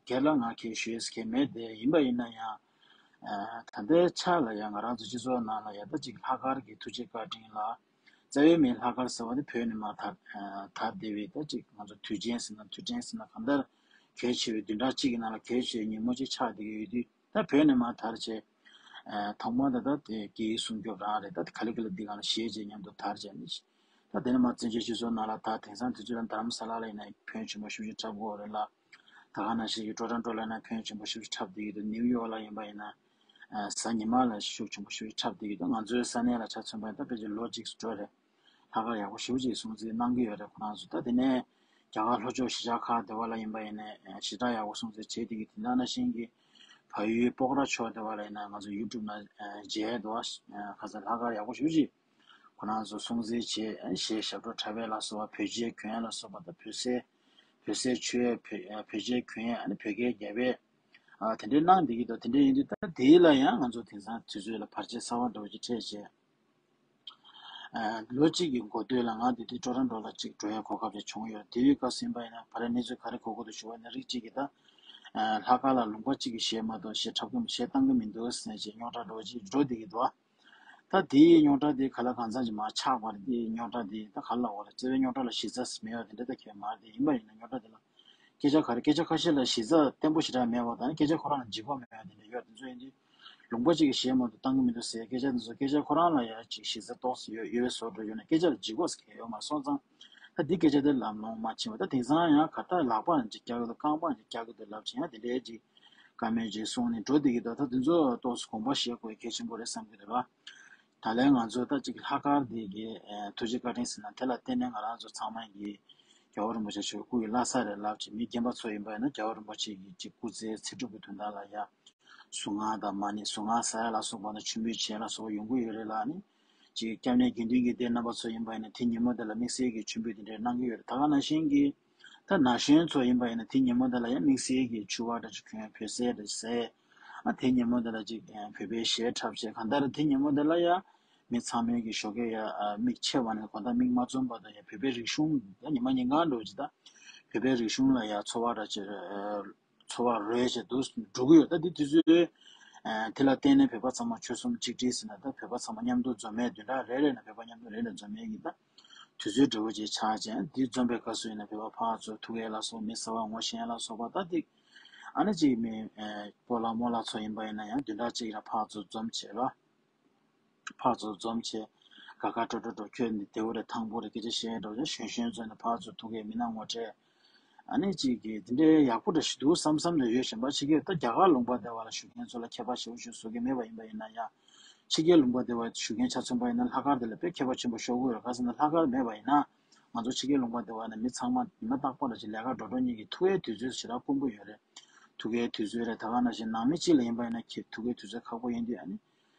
སྒེར་ལ་ང་ཁྱེད་ཞུས་ཟེར་མཁན་མེད་དེ། ཡིན་པ་ཡིན་ན་ཡང་ད་ལྟའི་ཆ་ལ་ཡང་ང་རང་ཚོ་སྤྱི་ཚོགས་ནང་ལ་ཡང་ད་ཅིག་ལྷག་དཀར་གྱི་ཐུགས་རྗེ་བཀའ་དྲིན་ལ་རྩ་བའི་མིང་ལྷག་དཀར་ཟེར་བ་དེ་བོད་ནས་མར་དར་དར་བསྡད་པའི་ད་ཅིག་ང་ཚོ་དུས་ཆེན་ཟེར་ན་དུས་དྲན་ཟེར་ན་གང་ལྟར་གལ་ཆེ་བའི་བདུན་ཕྲག་གཅིག་གི་ནང་ལ་གལ་ཆེ་བའི་ཉིན་མོ་གཅིག་ཆགས་བསྡད་ཀྱི་ཡོད་དུས། ད་བོད་ནས་མར་དར་བྱས། ཨ་ཐོག་མར་ད་ལྟ་དེ་རྒྱའི་སྲུང་སྐྱོབ་རང་རེད། ད་དེ་ག་ལེ་ག་ལེ་འདི་སྒང་ལ་གཞས་བཅས་མཉམ་དུ་དར་བྱས་ནས། ད་དེ་ནས་མར་བཙན་བྱོལ་སྤྱི་ཚོགས་ནང་ལ་ད་དེང་སང་དུས་ཚོད་ལ་རྡ་རམ་ས་ལ་ལ་ཡིན་ན་ཕོན་ཆེན་པོ་ཞེ་པོ་ཅིག་འཁྲབ་ཀྱི་ཡོད་རེད་ལ། ད་ག་ནང་བཞིན་གྱི་ཊོ་རོན་ཊོ་ལ་ཡིན་ན་ཕོན་ཆེན་པོ་ཞེ་པོ་ཅིག་འཁྲབ་བསྡད་ཀྱི་འདུག་ནིའུ་ཡོག་ལ་ཡིན་པ་ཡིན་ན་ཨ་གཟའ་ཉི་མ་ལ་ཤུགས་ཆེན་པོ་ཞེ་པོ་ཅིག་འཁྲབ་བསྡད་ཀྱི་འདུག་ང་ཚོའི་ས་གནས་ལ་ཆ་མཚོན་པ་ཡིན་ན་ད་ཕལ་ཆེར་ལོ་གཅིག་འགྲོ་རེད། ལྷག་དཀར་ཡག་པོ་ཞེ་པོ་ཅིག་སྲུང་བརྩི་གནང་གི་ཡོད་རེད་ཁོ་རང་ཚོ། ད་དེ་ནས་རྒྱ་གར་ལྷོ་ཕྱོགས་གཞིས་ཆགས་ཁག་དེ་བ་ལ་ཡིན་པ་ཡིན་ནའི་ཞེ་དྲག་ཡག་པོ་སྲུང་བརྩི་བྱས་བསྡད་ཀྱི། དེ་འདྲ་ནང་བཞིན་གྱི་བལ་ཡུལ་སྤོག་ར་ཕྱོགས་དེ་བ་ལ་ཡིན་ན་ང་ཚོ་ཡུ་ཊུབ་ནང་མཇལ་འདུག་ཁ་སང་ལྷག་དཀར་ཡག་པོ་ཞེ་པོ་ཅིག་ཁོ་རང་ཚོ་སྲུང་བརྩི་བྱས། གཞས་ཞབས་བྲོ་འཁྲབ་པ་ལ་སོགས་པ་བོད་ཆས་གྱོན་ཡ་ལ་སོགས་པ་དང་། བོད་ཟས་བོད་ཟས་མཆོད་ཡ། བོད་བོད་ཆས་གྱོན་ཡ། ཨ་ནི་བོད་སྐད་རྒྱབ་པ་དེ་འདྲའི་གནང་བསྡད་ཀྱི་འདུག་དེ་འདྲ་ཡིན་དུས་ད་དེ་ལ་ཡང་ང་ཚོ་དེང་སང་དུས་ཚོད་ལ་བར་ཆད་གསར་པ་འདྲ་བོ་ཅིག་འཕྲད་བྱས། ལོ་གཅིག་གི་འགོ་སྟོད་ལ་ང་དེ་དུས་ཊོ་རོན་ཊོ་ལ་ཅིག་འགྲོ་ཡ་གོ་སྐབས་ཅིག་བྱུང་ཡོད། དེ་དུས་སྐབས་ཟིན་པ་ཡིན་ན་ཕ་ར་གནས་ཚུལ་ག་རེ་གོ་གི་འདུག་ཞུ་བ་ན་རིགས་གཅིག་གིས་ད་ལྷག་དཀར་ལ་ལུང་པ་གཅིག་གི་གཞས་མ་གཏོགས་གཞས་འཁྲབ་གི་མི་གཞས་བཏང་གི་མི་འདུག་ཟེར་ནས་ཅིག་རྙོག་དྲ་འདྲ་བོ་ཅིག་འགྲོ་བསྡད་ཀྱི་འདུག་ད་དེའི་རྙོག་དྲ་དེ་ག་ལ་གང་འཚམ་ཅིག་མར་ཆགས་པ་རེད། དེའི་རྙོག་དྲ་དེ་ད་ག་ལ་འོ་རེད། རྩ་བའི་རྙོག་དྲ་ལ་གཞི་རྩ་མེད་པ་དེ་འདྲ་ད་གལ་མ་རེད། ཡིན་པ་ཡིན་ན་རྙོག་དྲ་དེ་ལ་སྐད་ཆ་ག་རེ། སྐད་ཆ་ཁ་ཤས་ལ་གཞི་རྩ་བརྟན་པོ་ཞེ་དྲག་མེད་པ་དང་། སྐད་ཆ་ཁོ་རང་ལ་ལྗིད་ཁོག་མེད་པ་དེ་འདྲ་ཡོད། དེ་ཚོ་ཡིན་དུས་ལུང་པ་གཅིག་གི་གཞས་མ་གཏོགས་བཏང་གི་མི་འདུག་ཟེར་སྐད་ཆ་དེ་ཚོ་སྐད་ཆ་ཁོ་རང་ལ་ཡ་ཅིག་གཞི་རྩ་ཏོག་ཙམ་ཡོད་ཡོད་པའི་བཟོ་འདྲ་ཡོད་ན་སྐད་ཆ་ལ་ལྗིད་ཁོག་ཟེར་མཁན་ཡོད་མ་སོང་ཙང་། ད་འདི་སྐད་ཆ་དེ་ལམ་ལྷོང་མ་ཕྱིན་པ། ད་དེང་སང་ཡང་ག་ད་ལག་པ་ཅིག་རྒྱག་གི་འདུག་རྐང་པ་ཅིག་རྒྱག་གི་འདུག་ལབ་བྱས་ཡང་དེ་འདྲའི་ཅིག་བཀའ་མོལ་ཅིག་གསུངས་ནས་འགྲོ་བསྡད་ཀྱི་འདུག་ད་དེ་ཚོ་ཏོག་ཙམ་དགོངས་པ་བཞེས་དགོས་གལ་ཆེན་པོ་རེད་བསམ་གྱི་རེད་པ། ད་ལན་ང་ཚོ་ད་ཅིག་ལྷག་དཀར་དེ་གི་ཐུགས་རྗེ་བཀའ་དྲིན་ཟེར་ན་དེ་ལ་བརྟེན་ནས་ང་རང་ཚོ་ཚང་མ་གི་རྒྱལ་བ་རིན་པོ་ཆེ་མཆོག་སྐུ་ཡི་བླ་གཟའ་རེད་ལབ་ཅིག་མི་རྒན་པ་ཚོ་ཡིན་པ་ཡིན་ན་རྒྱལ་བ་རིན་པོ་ཆེ་གི་ཅིག་སྐུ་ཚེ་ཚེ་སྒྲུབ་ཀྱི་དོན་དག་ལ་ཡ་གཟུངས་སྔགས་དང་མ་ཎི་གཟུངས་སྔགས་ཟ་ཡ་ལ་སོགས་པ་དང་མཆོད་འབུལ་བྱེད་ཡ་ལ་སོགས་པ་ཡོང་གི་ཡོད་རེད་ལ། ནི་ཅིག་སྐྱབས་གནས་དགེ་འདུན་གྱི་སྡེ་རྣམ་པ་ཚོ་ཡིན་པ་ཡིན་ན་དེ་ཉིན་མོ་དེ་ལ་དམིགས་བསལ་གྱི་མཆོད་འབུལ་དེ་འདྲ་གནང་གི་ཡོད་རེད། ད་ག་ནང་བཞིན་གྱི་ད་ན་གཞོན་ཚོ་ཡིན་པ་ཡིན་ན་དེ་ཉིན་མོ་དེ་ལ་ཡང་དམིགས་བསལ་གྱི་ཕྱུ་པ་འདྲ་ཅིག་གྱོན། བོད་ཟས་འདྲ་ཟས། ཨ་དེ་ཉིན་མོ་དེ་ལ་ཅིག་བོད་པའི་གཞས་འཁྲབ་བྱས། གང་ལྟར་དེ་ཉིན་མོ་དེ་ལ་ཡང་མི་ཚང་མས་ཀྱི་ཞོགས་ཀས་ཡ་མིག་ཕྱེ་བ་ནས་དགོང་དག་མིག་མ་བཙུམ་བར་དུ་ཡ་བོད་པའི་རིག་གཞུང་ད་ཉི་མ་ཉིན་གང་འདྲ་ཅིག་ད་བོད་པའི་རིག་གཞུང་ལ་ཡ་ཚོར་བ་འདྲ་ཅིག་འཚོ་བ་རོལ་བྱས་འདུག་འགྲོ་གི་ཡོད། ད་འདི་དུས་ཚོད་དེ་ལ་བརྟེན་ནས་བོད་པ་ཚང་མ་ཆོལ་གསུམ་གཅིག་སྒྲིལ་ཟེར་ན། ད་བོད་པ་ཚང་མ་མཉམ་དུ་འཛོམས་ཡས། བདུན་ཕྲག་རེ་རེ་ནས་བོད་པ་མཉམ་དུ་རེ་རེ་འཛོམས་ཡས་ཀྱི་ད་དུས་ཚོད་འདྲ་བོ་ཅིག་ཆགས་བྱས། འདི་འཛོམས་པའི་སྐབས་སུ་ཡིན་ན་བོད་པ་ཕར་ཚུར་ཐུག་ཡས་ལ་སོགས། མི་གསར་པ་ངོ་ཤེས་ཡས་ལ་སོགས་པ། ད་འདི་ཨ་ནི་གཅིག་མི་སྤོ་ལགས་རྨོ་ལགས་ཚོ་ཡིན་པ་ཡིན་ན་ཡང་བདུན་ཕྲག་གཅིག་ལ་ཕར་ཚུར་འཛོམས་བྱས་ལ། ཕར་ཚུར་འཛོམས་བྱས། དགའ་དགའ་སྤྲོ་སྤྲོ་འགྲོ། ཁྱོད་འདི་བདེ་པོ་རེད། ཐང་པོ་རེད། སྐད་ཆ་བཤད་འགྲོ་བྱས། གཞོན་གཞོན་ཚོ་ནས་ཕར་ཚུར་ཐུག་གི་མི་སྣ་ངོ་འཕྲད། ཨ་ནི་གཅིག་གིས་འདི་འདྲའི་ཡག་པོ་འདྲ་ཞིག་འདུག་བསམ་བསམ་རེ་ཡོད། གཞན་པ་ཕྱི་རྒྱལ་ད་རྒྱ་གར་ལུང་པ་དེ་བ་ལ་བཞུགས་མཁན་ཚོ་ལ་ཁྱད་པར་ཞེ་པོ་ཞིག་བཟོ་གི་མེད་པ་ཡིན་པ་ཡིན་ན་ཡང་། ཕྱི་རྒྱལ་ལུང་པ་དེ་བ་བཞུགས་མཁན་ཆ་མཚོན་པ་ཡིན་ན་ལྷག་དཀར་དེ་ལ་དཔེ་ཁྱད་པར་ཆེན་པོ་ཤོར་གི་ཡོད། ག་ཟེར་ན་ལྷག་དཀར་མེད་པ་ཡིན་ན། ང་ཚོ་ཕྱི་རྒྱལ་ལུང་པ་དེ་བ་ནས་མི་ཚང་མ་ཉི་མ་རྟག་པར་ལ་ཅིག་ལས་ཀ་འགྲོ་འགྲོ་གཉིས་ཀྱི་ཐུག་ཡས་དུས་ཚོད་ཞེ་དྲག་དཀོན་པོ་ཡོད་རེད། ཐུག་ཡས་དུས་ཚོད་རེད། ད་ག་ནང་བཞིན་ནང་མི་གཅིག་ལ་ཡིན་པ་ཡིན་ན་ཁྱེད་ཐུག་ཡས་དུས་ཚོད་ཁག་པོ་ཡིན་དུས། ཨ་ནི་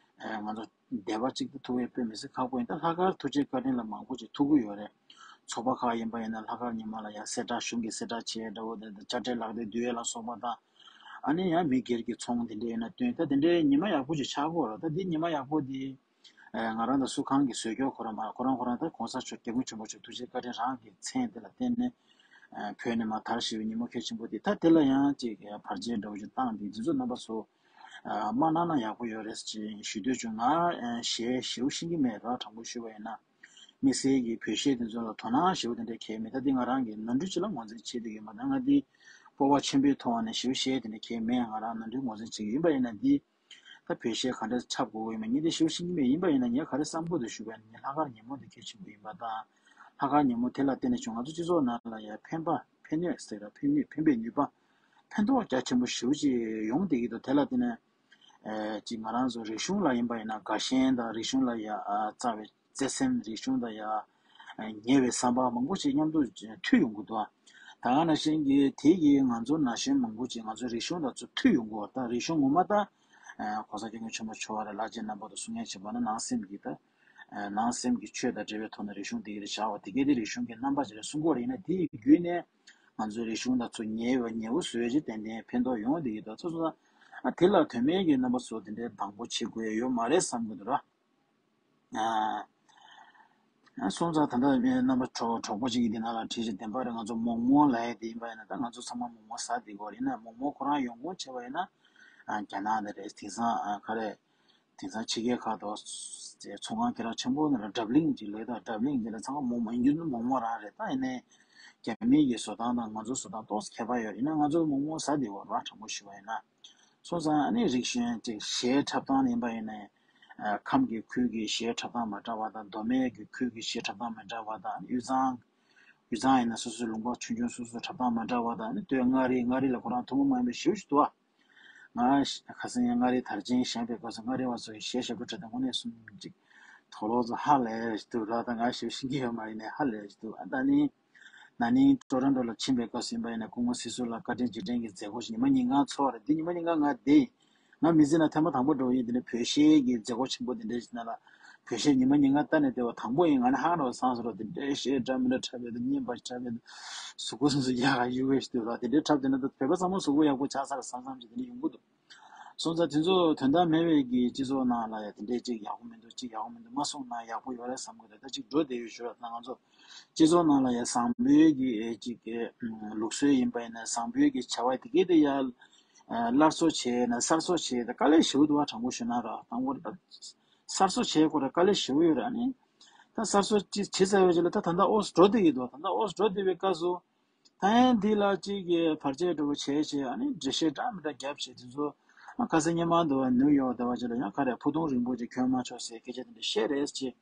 ང་ཚོ་སྡེ་པ་གཅིག་ཏུ་ཐུག་ཡས་དཔེ་མི་སྲིད་ཁག་པོ་ཡིན། ད་ལྷག་དཀར་ཐུགས་རྗེ་བཀའ་དྲིན་ལ་མང་པོ་ཅིག་ཐུག་གི་ཡོད་རེད། ཚོགས་པ་ཁག་ཡིན་པ་ཡིན་ན་ལྷག་དཀར་ཉི་མ་ལ་ཡ་གསལ་བསྒྲགས། གཞུང་གི་གསལ་བསྒྲགས་བྱེད་འདྲ་བོ་དེ། དཔྱ་ཁྲལ་ལག་དེབ་བསྡུ་ཡས་ལ་སོགས་པ་དང་། ཨ་ནི་ཡང་མི་སྒེར་གྱི་ཚོང་དེ་འདྲ་ཡིན་ན་བཏོན། ད་དེ་འདྲའི་ཉི་མ་ཡག་པོ་ཅིག་ཆགས་ཀྱི་ཡོད་རེད། ད་འདི་ཉི་མ་ཡག་པོ་འདི་ང་རང་དང་སུ་གང་གི་བཟོས་ཀྱོག་ཁོ་རང་མ། ཁོ་རང་ཁོ་རང་ད་གོང་ས་མཆོག་སྐྱབས་མགོན་ཆེན་པོ་མཆོག་ཐུགས་རྗེ་བཀའ་དྲིན་རང་གི་མཚན་དེ་ལ་བརྟེན་ནས་བོད་ནས་མར་དར་ཞེས་པའི་ཉིན་མོ་གལ་ཆེན་པོ་འདི། ད་དེ་ལ་ཡང་ཅིག་བར་ཆད་འདྲ་བོ་ཅིག་བཏང་སྟེ། འདི་ཚོ་རྣམ་པ་ཚོ་མ་གནང་ན་ཡག་པོ་ཡོད་རེད་ཅེས་ཞུ་འདོད་བྱུང་། ང་གཞས་ཞེ་པོ་ཤེས་ཀྱི་མེད་ར། དྲང་པོ་ཞུས་པ་ཡིན་ན། དམིགས་བསལ་གྱི་བོད་གཞས་དེ་ཚོ་ལ་དོ་སྣང་ཞེ་པོ་དེ་འདྲ་གང་ཡང་མེད། ད་འདི་ང་རང་གི་ནོར་འཁྲུལ་ཅིག་ལ་ངོས་འཛིན་བྱེད་བསྡད་ཀྱི་ཡོད་མ་གཏོགས། ང་འདི་སྤོབས་པ་ཆེན་པོའི་ཐོག་ནས་ཞེ་པོ་གཞས་དེ་འདྲ་གང་ཡང་མེད། ང་རང་ནོར་འཁྲུལ་ངོས་འཛིན་བྱེད་ཀྱི་ཡིན་པ་ཡིན་ན། འདི་ད་བོད་གཞས་ག་འདྲ་འཁྲབ་དགོས་ཀྱི་ཡོད་མེད་ངས་དེ་ཞེ་པོ་ཤེས་ཀྱི་མེད། ཡིན་པ་ཡིན་ན་ངས་ག་རེ་བསམ་གྱི་འདུག་ཞུས་པ་ཡིན་ན། ངས་ལྷག་དཀར་ཉིན་མོ་འདི་གལ་ཆེན་པོ་ཡིན་པ་དང་། ལྷག་དཀར་ཉིན་མོ་དེ་ལ་བརྟེན་ནས་བྱུང་ང་ཚོ་སྤྱི་ཚོགས་ནང་ལ་ཡ་ཕན་པ་ཕན་ནུས་ཟེར་ར། ཕན་ནུས། ཕན་པའི་ནུས་པ། ཕན་ཐོགས་རྒྱ་ཆེན་པོ་ཞེ་པོ་ཅིག་ཡོང་བསྡད་ཀྱི་འདུག་དེ་ལ་བརྟེན་ནས་ཨེ་ཅིག་ང་རང་ཚོ་རིག་གཞུང་ལ་ཡིན་པ་ཡིན་ན་དགའ་ཞེན་དང་། རིག་གཞུང་ལ་ཡ་ཨ་བརྩེ་བའི་བརྩེ་སེམས། རིག་གཞུང་ལ་ཡ་ཨ་ཉེ་བའི་བསམ་པ་མང་པོ་ཞིག་མཉམ་དུ་མཐུད་ཡོང་གི་འདུག་ད་ག་ནང་བཞིན་གྱི་དེ་གིས་ང་ཚོ་ན་གཞོན་མང་པོ་ཅིག་ང་ཚོའི་རིག་གཞུང་དང་ཚུར་མཐུད་ཡོང་གི་འདུག་ད་རིག་གཞུང་ངོ་མ་ད་ཨ་གོང་ས་སྐྱབས་མགོན་ཆེན་པོ་མཆོག་རེད། ལྷ་རྗེ་རྣམ་པ་དང་གསུང་མཁན་བྱས་པ་ན་ནང་སེམས་ཀྱི་ད་ཨ་ནང་སེམས་ཀྱི་ཆོས་དང་འབྲེལ་བའི་ཐོག་ནས་རིག་གཞུང་འདི་ག་རེ་བྱ་བ། དེ་ག་དེ་རིག་གཞུང་གི་རྣམ་པ་ཅིག་རེད་གསུང་གི་ཡོད་རེད། ཡིན་ན་དེ་ཡི་བརྒྱུད་ནས་ང་ཚོའི་རིག་གཞུང་དང་ཚུར་ཉེ་བ་ཉེ་བོ་བཟོས་རྗེས་ཏན་ཏན་ཕན་ཐོགས་ཡོང་བསྡད་ཀྱི་འདུག་ཚོ་ཚོ་ཨ་དེ་ལ་དོན་མེད་ཀྱི་རྣམ་པ་ཚོ་དེ་འདྲའི་སྡང་པོ་བྱེད་དགོས་ཡ་ཡོད་མ་རེད་བསམ་གྱི་འདུག་ར། ཨ་སོང་ཙང་ད་ལྟ་རྣམ་པ་གྲོགས་གྲོགས་པོ་གཅིག་གིས་འདི་ནང་ལ་བྲིས་ཤིག་བདེན་པ་རེད། ང་ཚོ་མོག་མོག་ལབ་ཡ་དེ་ཡིན་པ་ཡིན་ན། ད་ང་ཚོ་ཚང་མ་མོག་མོག་ཟ་བསྡད་ཀྱི་ཡོད་རེད། ཡིན་ན་མོག་མོག་ཁོ་རང་ཡོང་ཁུངས་བྱས་པ་ཡིན་ན་ཨ་རྒྱ་ནག་ནས་རེད། དེང་སང་ཨ་ག་རེ། དེང་སང་ཕྱི་རྒྱལ་ཁག་ཏུ་ཚོང་ཁང་སྐད་གྲགས་ཆེན་པོ་ནང་ལ་བྲབ་ལིང་ཅིག་ལས་དང་། བྲབ་ལིང་ཅིག་ལ་ཚང་མ་མོག་མོག་ཡིན་རྒྱུ་ནི་མོག་མོག་རང་རེད། ད་ཡིན་ནའི་རྒྱ་མི་གི་བཟོ་སྟངས་དང་ང་ཚོའི་བཟོ་སྟངས་ཏོག་ཙམ་ཁྱད་པར་ཡོད་རེད། ཡིན་ན་ང་ཚོ་མོག་མོག་ཟ་བསྡད་ཡོད་རེད་བ། དྲང་པོ་ཞུ་བ་ཡིན་ན། སོང་ཙང་ཨ་ནི་རིག་གཞུང་ཅིག་གཞས་འཁྲབ་སྟངས་ཡིན་པ་ཡིན་ནའི་ཨ་ཁམས་ཀྱི་ཁུལ་གྱི་གཞས་འཁྲབ་སྟངས་མ་འདྲ་བ་དང་། མདོ་སྨད་ཀྱི་ཁུལ་གྱི་གཞས་འཁྲབ་སྟངས་མ་འདྲ་བ་དང་། དབུས་གཙང་དབུས་གཙང་ཡིན་ན་སོ་སོའི་ལུང་པ་ཆུང་ཆུང་སོ་སོའི་འཁྲབ་སྟངས་མ་འདྲ་བ་དང་། ཨ་ནི་སྟོད་མངའ་རིས། མངའ་རིས་ལ་ཁོ་རང་ཐུན་མོང་མ་ཡིན་པའི་ཞེ་པོ་ཞིག་འདུག་ཨ། ང་ཁ་སང་ཡང་མངའ་རིས་དར་ཆེན་བཞེངས་པའི་སྐབས་སུ་མངའ་རིས་པ་ཚོ་གི་གཞས་ཞབས་བྲོ་འཁྲབ་དེ་དངོས་གནས་སུ་ཅིག་དོག་ལོག་ཚོ་ཧ་ལས་ཞིག་འདུག་ར། ད་ང་ཞེ་པོ་ཤེས་ཀྱི་ཡོད་མ་རེད་ནས་ཧ་ལས་ཞིག་འདུག་ཨ་ད་ནི་ན་ནིང་ཊོ་རོན་ཊོ་ལ་ཕྱིན་པའི་སྐབས་སུ་ཡིན་པ་ཡིན་ན་སྐུ་ངོ་སྲིད་ཟུར་ལ་བཀའ་དྲིན་རྗེས་དྲན་གྱི་མཛད་སྒོ་ཞིག་ཉི་མ་ཉིན་གང་ཚོགས་རེད། འདི་ཉི་མ་ཉིན་གང་ང་བསྡད་ཡིན། ང་མི་ཚེ་ནང་ཐེངས་མ་དང་པོ་འགྲོ་ཡིན། དེ་ནས་བོད་གཞས་ཀྱི་མཛད་སྒོ་ཆེན་པོ་དེ་འདྲ་ཞིག་ནང་ལ་བོད་གཞས་ཉི་མ་ཉིན་གང་ལྟ་ནས་བསྡད་པ་དང་པོ་ཡིན། ང་ནི་ཧང་རོ་སངས་སོ་རོ། དེ་འདྲའི་གཞས་འདྲ་མི་འདྲ་འཁྲབ་ཡོད་དུ་སྙན་པ་འཁྲབ་ཡོད་དུ་གཟུགས་པོ་སོང་སོང་ཡག་ག་ཡུ་བེ་ཞིག་འདུག་ར། དེ་འདྲའི་འཁྲབ་དེ་ན་ད་བོད་པ་ཚང་མ་གཟུགས་པོ་ཡག་པོ་ཆགས་ཚར་བསམ་བསམ་ཞིག་དེ་འདྲ་ཡོང་གི་འདུག་སོང་ཙང་དེ་ཚོ་དོན་དག་མེད་པའི་གི་སྤྱི་ཚོགས་ནང་ལ་ཡ་དེ་འདྲའི་གཅིག་ཡག་པོ་མི་འདུག་གཅིག་ཡག་པོ་མི་འདུག་མ་གསུངས་ན་ཡག་པོ་ཡོད་རེད་བསམ་གི་འདུག་ད་གཅིག་འགྲོ་བསྡད་ཡོད་ཞུ་ར། ད་ང་ཚོ་སྤྱི་ཚོགས་ནང་ལ་ཡ་བཟང་པོའི་གི་ཨེ་གཅིག་གི་ལུགས་སྲོལ་ཡིན་པ་ཡིན་ན། བཟང་པོའི་གི་བྱ་བ་དེ་གས་དེ་ཡ་སླར་གསོ་བྱས་ན་གསར་གསོ་བྱས་ད་དཀའ་ལས་ཞེ་པོ་འདུག་བ། དྲང་པོ་ཞུ་ན་ར། དང་པོ་ད་གསར་གསོ་བྱས་ཁོ་ར་དཀའ་ལས་ཞེ་པོ་ཡོད་ར། ཨ་ནི་ད་གསར་གསོ་ཅི་བྱེད་ཚར་བའི་རྗེས་ལ་ད་ད་ལྟ་ཨོ་འགྲོ་བསྡད་ཀྱི་འདུག་ད་ལྟ་ཨོ་འགྲོ་བསྡད་པའི་སྐབས་སུ། ད་ཡིན་འདི་ལ་གཅིག་གིས་བར་ཆད་འདྲ་བོ་བྱས་བྱས། ཨ་ནི་འགྲེལ་བཤད་འདྲ་མི་འདྲ་བརྒྱབ་བྱས། དེ་ཚོ་ཨ་ཁ་སང་སྔོན་མ་འདུག་བ། ནིའུ་ཡོག་འདྲ་བ་ཅིག་ལ་ཡང་ག་རེ་ཕུ་ཐུང་རིང་པོ་ཅིག་གྱོན་མ་ཆོག་ཟེར་སྐད་ཆ་དེ་འདྲ་བཤད་རེད་ཅེས།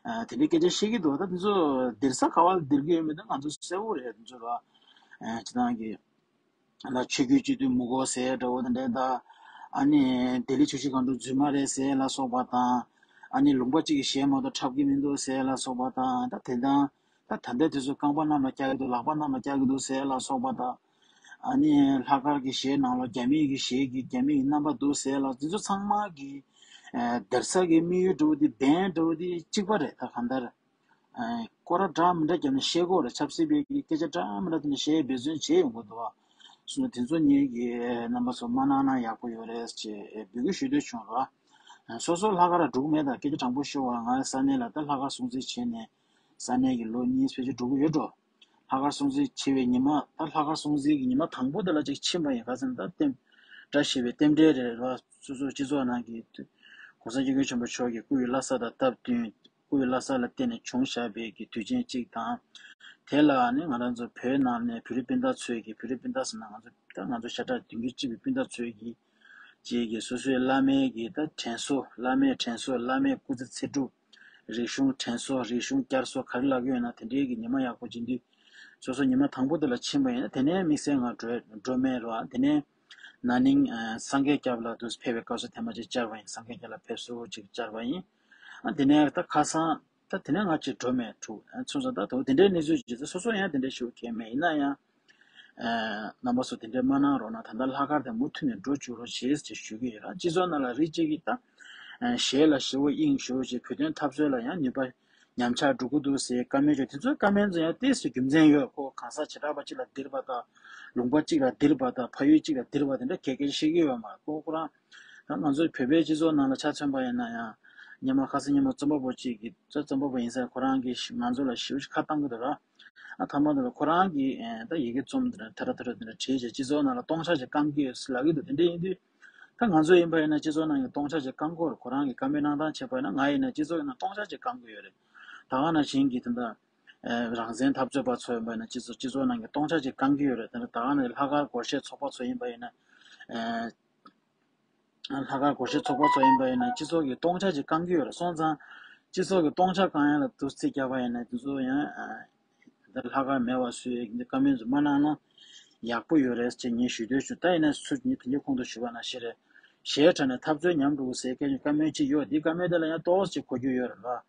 ཨ་དེ་འདྲའི་སྐད་ཆ་བཤད་ཀྱི་འདུག་ད་དེ་ཚོ་སྡིར་ས་ག་བ་ལ་སྡིར་གྱི་ཡོད་མེད་ད་ང་ཚོ་གསལ་པོ་རེད། དེ་ཚོ་ལ་ཨ་སྤྱི་བཏང་གི་ལ་ཆོས་བརྒྱུད་སྤྱི་འཐུས་མི་དགོས་ཟེར་འདྲ་བོ་དེ་འདྲ་ད། ཨ་ནི་ལྡི་ལི་ཆུ་བཞི་སྒང་དྲུག་རྫུན་མ་རེད་ཟེར་ལ་སོགས་པ་དང་། ཨ་ནི་ལུང་པ་གཅིག་གི་གཞས་མ་གཏོགས་འཁྲབ་ཀྱི་མི་འདུག་ཟེར་ལ་སོགས་པ་དང་། ད་དེ་དང་། ད་ད་ལྟའི་དུས་སུ་རྐང་པ་གནམ་ལ་བཀྱག་གི་འདུག་ལག་པ་གནམ་ལ་བཀྱག་གི་འདུག་ཟེར་ལ་སོགས་པ་དང་། ཨ་ནི་ལྷག་དཀར་གྱི་གཞས་ནང་ལ་རྒྱ་མིའི་གི་གཞས་ཀྱི་རྒྱ་མིའི་རྣམ་པ་འདུག་ཟེར་ལ། འདི་ཚོ་ཚང་མ་གི་ཨ་སྡེར་ས་གི་དམིགས་ཡུལ་འདྲ་བོ་འདི་བན་འདྲ་བོ་འདི་གཅིག་པ་རེད། ད་གང་ལྟར་ཨ་སྐོར་ར་འདྲ་མི་འདྲ་བརྒྱབ་ནས་བཤད་དགོས་རེད། ཆབ་སྲིད་པའི་གི་སྐད་ཆ་འདྲ་མི་འདྲ་དེ་ནས་གཞས་འབད་བརྩོན་བྱས་ཡོང་གི་འདུག་བ། སོ་དེ་ཚོ་གཉིས་ཀྱི་རྣམ་པ་ཚོ་མ་གནང་ན་ཡག་པོ་ཡོད་རེད་ཅེས་འབོད་སྐུལ་ཞུ་འདོད་བྱུང་ར། སོ་སོ་ལྷག་དཀར་ར་འགྲོ་གི་མེད། ད་སྐད་ཆ་དྲང་པོ་ཤོད་བ། ང་ས་གནས་ལ་ད་ལྷག་དཀར་སྲུང་བརྩི་བྱས་ནས་ས་གནས་ཀྱི་ལོ་གཉིས་ཕལ་ཆེར་འགྲོ་གི་ཡོད་འགྲོ། ལྷག་དཀར་སྲུང་བརྩི་བྱེད་པའི་ཉི་མ། ད་ལྷག་དཀར་སྲུང་བརྩི་གི་ཉི་མ་དང་པོ་དེ་ལ་ཅིག་ཕྱིན་པ་ཡིན། ག་ཟེར་ན་ད་རྟེན་བཀྲ་ཤིས་པའི་རྟེན་འབྲེལ་རེད་བ། སོ་སོའི་སྤྱི་ཚོགས་ནང་གི་༸གོང་ས་༸སྐྱབས་མགོན་ཆེན་པོ་མཆོག་གི་སྐུ་ཡི་བླ་གཟའ་དང་སྟབས་བསྟུན། སྐུ་ཡི་བླ་གཟའ་ལ་བརྟེན་ནས་བྱུང་བཞག་པའི་གི་དུས་ཆེན་གཅིག་དང་། དེ་ལ་ནི་ང་རང་ཚོ་བོད་ནང་ནས་བོད་རིགས་སྤུན་ཟླ་ཚོས་ཀྱི། བོད་རིགས་སྤུན་ཟླ་ཟེར་ན་ང་ཚོ་ད་ང་ཚོ་ཤ་ཁྲག་བདུན་གྱིས་གཅིག་པའི་སྤུན་ཟླ་ཚོས་ཀྱི་ཅིག་གི་སོ་སོའི་བླ་མའི་གི་ད་དྲན་གསོ། བླ་མའི་དྲན་གསོ། བླ་མའི་སྐུ་ཚེ་ཚེ་སྒྲུབ། རིག་གཞུང་དྲན་གསོ། རིག་གཞུང་བསྐྱར་གསོ་ག་རེ་ལབ་ཀྱི་ཡོད་ན། དེ་འདྲའི་གི་ཉི་མ་ཡག་པོ་ཅིག་འདུག་སོ་སོ་ཉི་མ་དང་པོ་དེ་ལ་ཕྱིན་པ་ཡིན་ན། དེ་ནས་དམིགས་བསལ་ང་འགྲོ་འགྲོ་མེད་རོགས། དེ་ནས་ན་ནིང་ཨ་སངས་རྒྱས་སྐྱབས་ལ་དུ་ཕེབས་པའི་སྐབས་སུ་ཐེངས་མ་གཅིག་བཅར་བ་ཡིན། སངས་རྒྱས་སྐྱབས་ལ་ཕེབས་བསུ་ཅིག་བཅར་བ་ཡིན། ཨ་དེ་ནས་ད་ཁ་སང་ད་དེ་ནས་ང་ཅིག་འགྲོ་མེད་འཁྲུག་ཨ་སོང་ཙང་། ད་དོ་དེ་འདྲའི་གནས་ཚུལ་ཅིག་ད་སོ་སོ་ཡང་དེ་འདྲའི་ཞུ་མཁན་མེད། ཡིན་ན་ཡང་ཨ་རྣམ་པ་ཚོ་དེ་འདྲའི་མ་གནང་རོགས་གནང་། ད་ལྟ་ལྷག་དཀར་དེ་མུ་མཐུད་ནས་འགྲོ་བཅུག་རོགས་བྱེད་ཅེས་ཞུ་གི་ཡོད། སྤྱི་ཚོགས་ནང་ལ་རིགས་གཅིག་གིས་ད་ཨ་གཞས་ལ་ཞེ་པོ་དབྱིངས་ཞེ་པོ་ཅིག་བོད་དོན་འཐབ་རྩོད་ལ་ཡང་ནུས་པ་ཉམས་ཆག་འགྲོ་གི་འདུག་ཟེར་བཀའ་མོལ་བྱས། དེ་ཚོའི་བཀའ་མོལ་ཚོ་ཡང་ཏོག་ཙམ་རྒྱུ་མཚན་ཡོད། ཁོ་གང་ཟག་བྱེ་བྲག་པ་གཅིག་ལ་བསྡིར་བ་དང་། ལུང་པ་གཅིག་ལ་བསྡིར་བ་དང་། ཕ་ཡུལ་གཅིག་ལ་བསྡིར་བ་དེ་འདྲ་ག་གེ་བཤད་ཀྱི་ཡོད་མ་རེད། ཁོ་ཁོ་རང་ད་ང་ཚོའི་བོད་པའི་སྤྱི་ཚོགས་ནང་ལ་ཆ་མཚོན་པ་ཡིན་ན་ཡང་། སྔོན་མ་ཁ་སང་སྔོན་མ་རྩོམ་པ་པོ་གཅིག་གིས། རྩོམ་པ་པོ་ཡིན་ས། ཁོ་རང་གིས་ང་ཚོ་ལ་ཞེ་པོ་ཅིག་ཁ་བཏང་གི་འདུག་ར། ཨ་ཐ་མ་དེ་ལ་ཁོ་རང་གིས་ཨེ་ད་ཡི་གེ་རྩོམ་དེ་འདྲ་ཐ་ར་ཐ་ར་དེ་འདྲ་བྲིས་བྱས། སྤྱི་ཚོགས་ནང་ལ་སྟོང་ཆ་ཅིག་བཀང་གི་ཡོད་ཟེར་ལབ་ཀྱི་འདུག་དེ་འདྲ་ཡིན་དུས། ད་ང་ཚོ་ཡིན་པ་ཡིན་ན་སྤྱི་ཚོགས་ནང་གི་སྟོང་ཆ་ཅིག་བཀང་གི་ཡོད་རེད། ཁོ་རང་གིས་བཀའ་མོལ་གནང་སྟངས་བྱས་པ་ཡིན་ན། ང་ཡིན་ན་སྤྱི་ཚོགས་ཡིན་ན་སྟོང་ཆ་ཅིག་བཀང་གི་ཡོད་རེད། ད་ག་ནང་བཞིན་གྱི་དེ་འདྲ་ཨེ་རང་བཙན་འཐབ་རྩོད་པ་ཚོ་ཡིན་པ་ཡིན་ན་སྤྱི་ཚོགས་སྤྱི་ཚོགས་ནང་གི་སྟོང་ཆ་ཅིག་བཀང་གི་ཡོད་རེད། དེ་འདྲ་ད་ག་ནང་ལྷག་དཀར་སྒོར་གཞས་ཚོགས་པ་ཚོ་ཡིན་པ་ཡིན་ན། ཨེ་ལྷག་དཀར་སྒོར་གཞས་ཚོགས་པ་ཚོ་ཡིན་པ་ཡིན་ན་སྤྱི་ཚོགས་ཀྱི་སྟོང་ཆ་ཅིག་བཀང་གི་ཡོད་རེད། སོང་ཙང་སྤྱི་ཚོགས་ཀྱི་སྟོང་ཆ་བཀང་ཡ་ལ་དུ་རྩིས་རྒྱག་པ་ཡིན་ན། དེ་ཚོ་ཡང་ཨ་ད་ལྷག་དཀར་མེད་པ་བཟོས་ཀྱི་བཀའ་མོལ་ཚོ་མ་གནང་ན་ཡག་པོ་ཡོད་རེད་ཅེས་ངས་ཞུ་འདོད་བྱུང་། ད་ཡིན་ན་ཚུར་ངས་དེ་རིང་ཁོང་དུ་ཞུས་པ་ནང་བཞིན་རེད། གཞས་དྲ་ནས་འཐབ་རྩོད་ཉམས་འགྲོ་གི་ཟེར་སྐད་ཆ་བཀའ་མོལ་ཅིག་ཡོད། དེའི་བཀའ་མོལ་དེ་ལ་ཡང་ཏོག་ཙམ་གོ་རྒྱུ་ཡོད་རེད་ལ།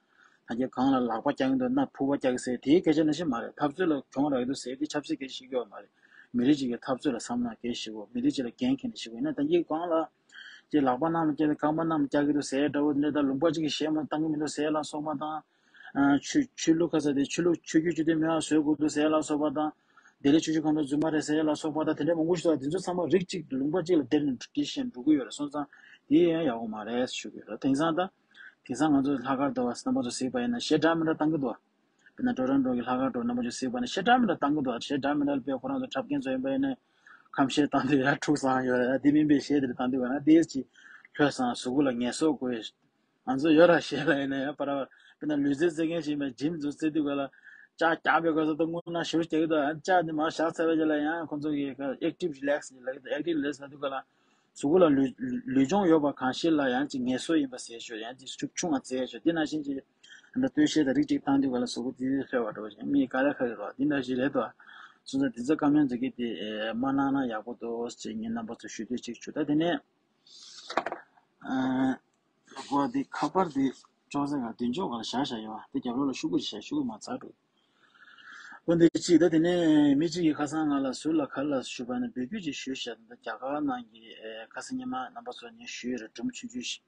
ད་གིན་གང་ལ་ལག་པ་བཀྱག་གི་འདུག་སྣ་ཕུར་པ་བཀྱག་གི་ཟེར་དེའི་སྐད་ཆ་ནང་བཞིན་མ་རེད། འཐབ་རྩོད་ལ་གྱོང་རག་གི་འདུག་ཟེར་དེ་ཆབ་སྲིད་སྐད་ཆ་ཞིག་ཡོད་མ་རེད། མི་རིགས་གཅིག་གི་འཐབ་རྩོད་ལ་བསམ་ན་སྐད་ཆ་ཞིག་གོ། མི་རིགས་གཅིག་ལ་འགན་འཁྱེར་ནས་ཞིག་གོ། ཡིན་ན་ད་གིན་གང་ལ་ཅིག་ལག་པ་གནམ་ལ་བཀྱག་གི་འདུག་རྐང་པ་གནམ་ལ་བཀྱག་གི་འདུག་ཟེར་འདྲ་བོ་དེ་འདྲ། ད་ལུང་པ་གཅིག་གི་གཞས་མ་བཏང་གི་མི་འདུག་ཟེར་ལ་སོགས་པ་དང་། ཨ་ཆོས་ཆོས་ལུགས་ཁ་ས་དེ་ཆོས་ལུགས་ཆོས་བརྒྱུད་སྤྱི་མཐུན་མི་མང་བཟོ་དགོས་འདུག་ཟེར་ལ་སོགས་པ་དང་། བདེ་ལེགས་ཆོས་བརྒྱུད་ཁང་པའི་རྫུན་མ་རེད་ཟེར་ལ་སོགས་པ་དང་། དེ་འདྲའི་མང་པོ་ཞིག་འདུག་དེ་ཚོ་ཚང་མ་རིགས་གཅིག་ལུང་པ་གཅིག་ལ་བསྡད་ནས་འགྲོ་གི་བཤད་འགྲོ་གི་ཡོད་རེད། སོང་ཙང་དེ་ཡང་ཡག་པོ་མ་རེད་ཞུ་གི་ཡོད། དེང་སང་ད་དེང་སང་ང་ཚོ་ལྷག་དཀར་འདྲ་བ་རྣམ་པ་ཚོ་གཟིགས་པ་ཡིན་ན་གཞས་འདྲ་མི་འདྲ་བཏང་གི་འདུག་དཔེར་ན་ཀྲོ་རོན་ཀྲོ་གི་ལྷག་དཀར་འདྲ་བོ་རྣམ་པ་ཚོ་གཟིགས་པ་ཡིན་ན་གཞས་འདྲ་མི་འདྲ་བཏང་གི་འདུག་གཞས་འདྲ་མི་འདྲ་ལ་དཔེ་ཁོ་རང་ཚོ་འཁྲབ་མཁན་ཚོ་ཡིན་པ་ཡིན་ན་ཁམས་གཞས་བཏང་དུས་ཡར་འཁྲུག་སང་ཡོད་རེད། དེ་མིན་པའི་གཞས་དེ་འདྲ་བཏང་དུས་ག་ན་དེ་ཅིག་ལྷོད་སང་གཟུགས་པོ་ལ་ངལ་གསོ་དགོས། ང་ཚོ་ཡོད་ར་གཞས་ལ་ཡིན་ན་ཡང་པ་ར་བ། དཔེར་ན་ལུས་རྩལ་རྩེད་མཁན་ཞིག་ཡིན་པ་ཇིམ་དུ་རྩེ་དུས་ག་ལ་ལྕགས་རྒྱག་པའི་སྐབས་སུ་ད་རྔུལ་ནག་ཞེ་པོ་རྒྱག་གི་འདུག་ལྕགས་འདི་མར་བཞག་ཚར་བའི་རྗེས་ལ་ཡང་ཁོང་ཚོ་གིས་ཨེག་ཊིབ་རི་ལེག་སི་ལབ་ཀྱི་འདུག་ཨེག་ཊིབ་རི་ལེག་སི་ལབ་དུས་ག་ལ་གཟུགས་པོ་ལ་ལུས་ལུས་སྦྱོང་ཡོད་པ་གང་ཞིག་ལ་ཡང་ཅིག་ངལ་གསོ་ཡིན་པ་ཟེར་ཞོར་ཡང་ཅིག་ཤུགས་ཆུང་བ་བཙལ་ཞོར། འདི་ནང་བཞིན་ཅིག་ད་སྟོད་གཞས་དང་རིགས་གཅིག་བཏང་དུས་ག་ལ་གཟུགས་པོ་ཙི་ཙི་ལྷོད་པ་འདྲ་བོ་ཞིག་མི་དཀའ་ལས་ཁག་གི་རེད་བ། འདི་འདྲ་ཞིག་རེད་དོ། སོང་ཙང་འདི་ཚོ་བཀའ་མོལ་འདི་གི་དེ་མ་གནང་ན་ཡག་པོ་འདུག་ཅེས་ངས་རྣམ་པ་ཚོ་ཞུ་འདོད་ཅིག་བྱུང་། ད་དེ་ནས་ཨ་གོ་འདི་ཁ་པར་འདི་ཅོག་ཙེ་ཁ་མདུན་ཅོག་ག་ལ་བཞག་བཞག་ཡོད་བ། དེ་རྒྱབ་ལོགས་ལ་ཤོག་གུ་ཅིག་བཞག་ཤོག་གུ་མ་ཚར་འགྲོ། འོ་འདི་གཅིག་ད་དེ་ནས་མི་གཅིག་གིས་ཁ་སང་ང་ལ་ཟུར་ལ་ག་ལ་ཞུས་པ་ན་འབོད་སྐུལ་ཅིག་ཞུས་བཞག་ད་རྒྱ་གར་ནང་གི་ཨེ་ཁ་སང་ཉི་མ་རྣམ་པ་ཚོ་ནས་ཞུས་རེད། སྒྲུང་ཆུང་ཆུང་ཞིག་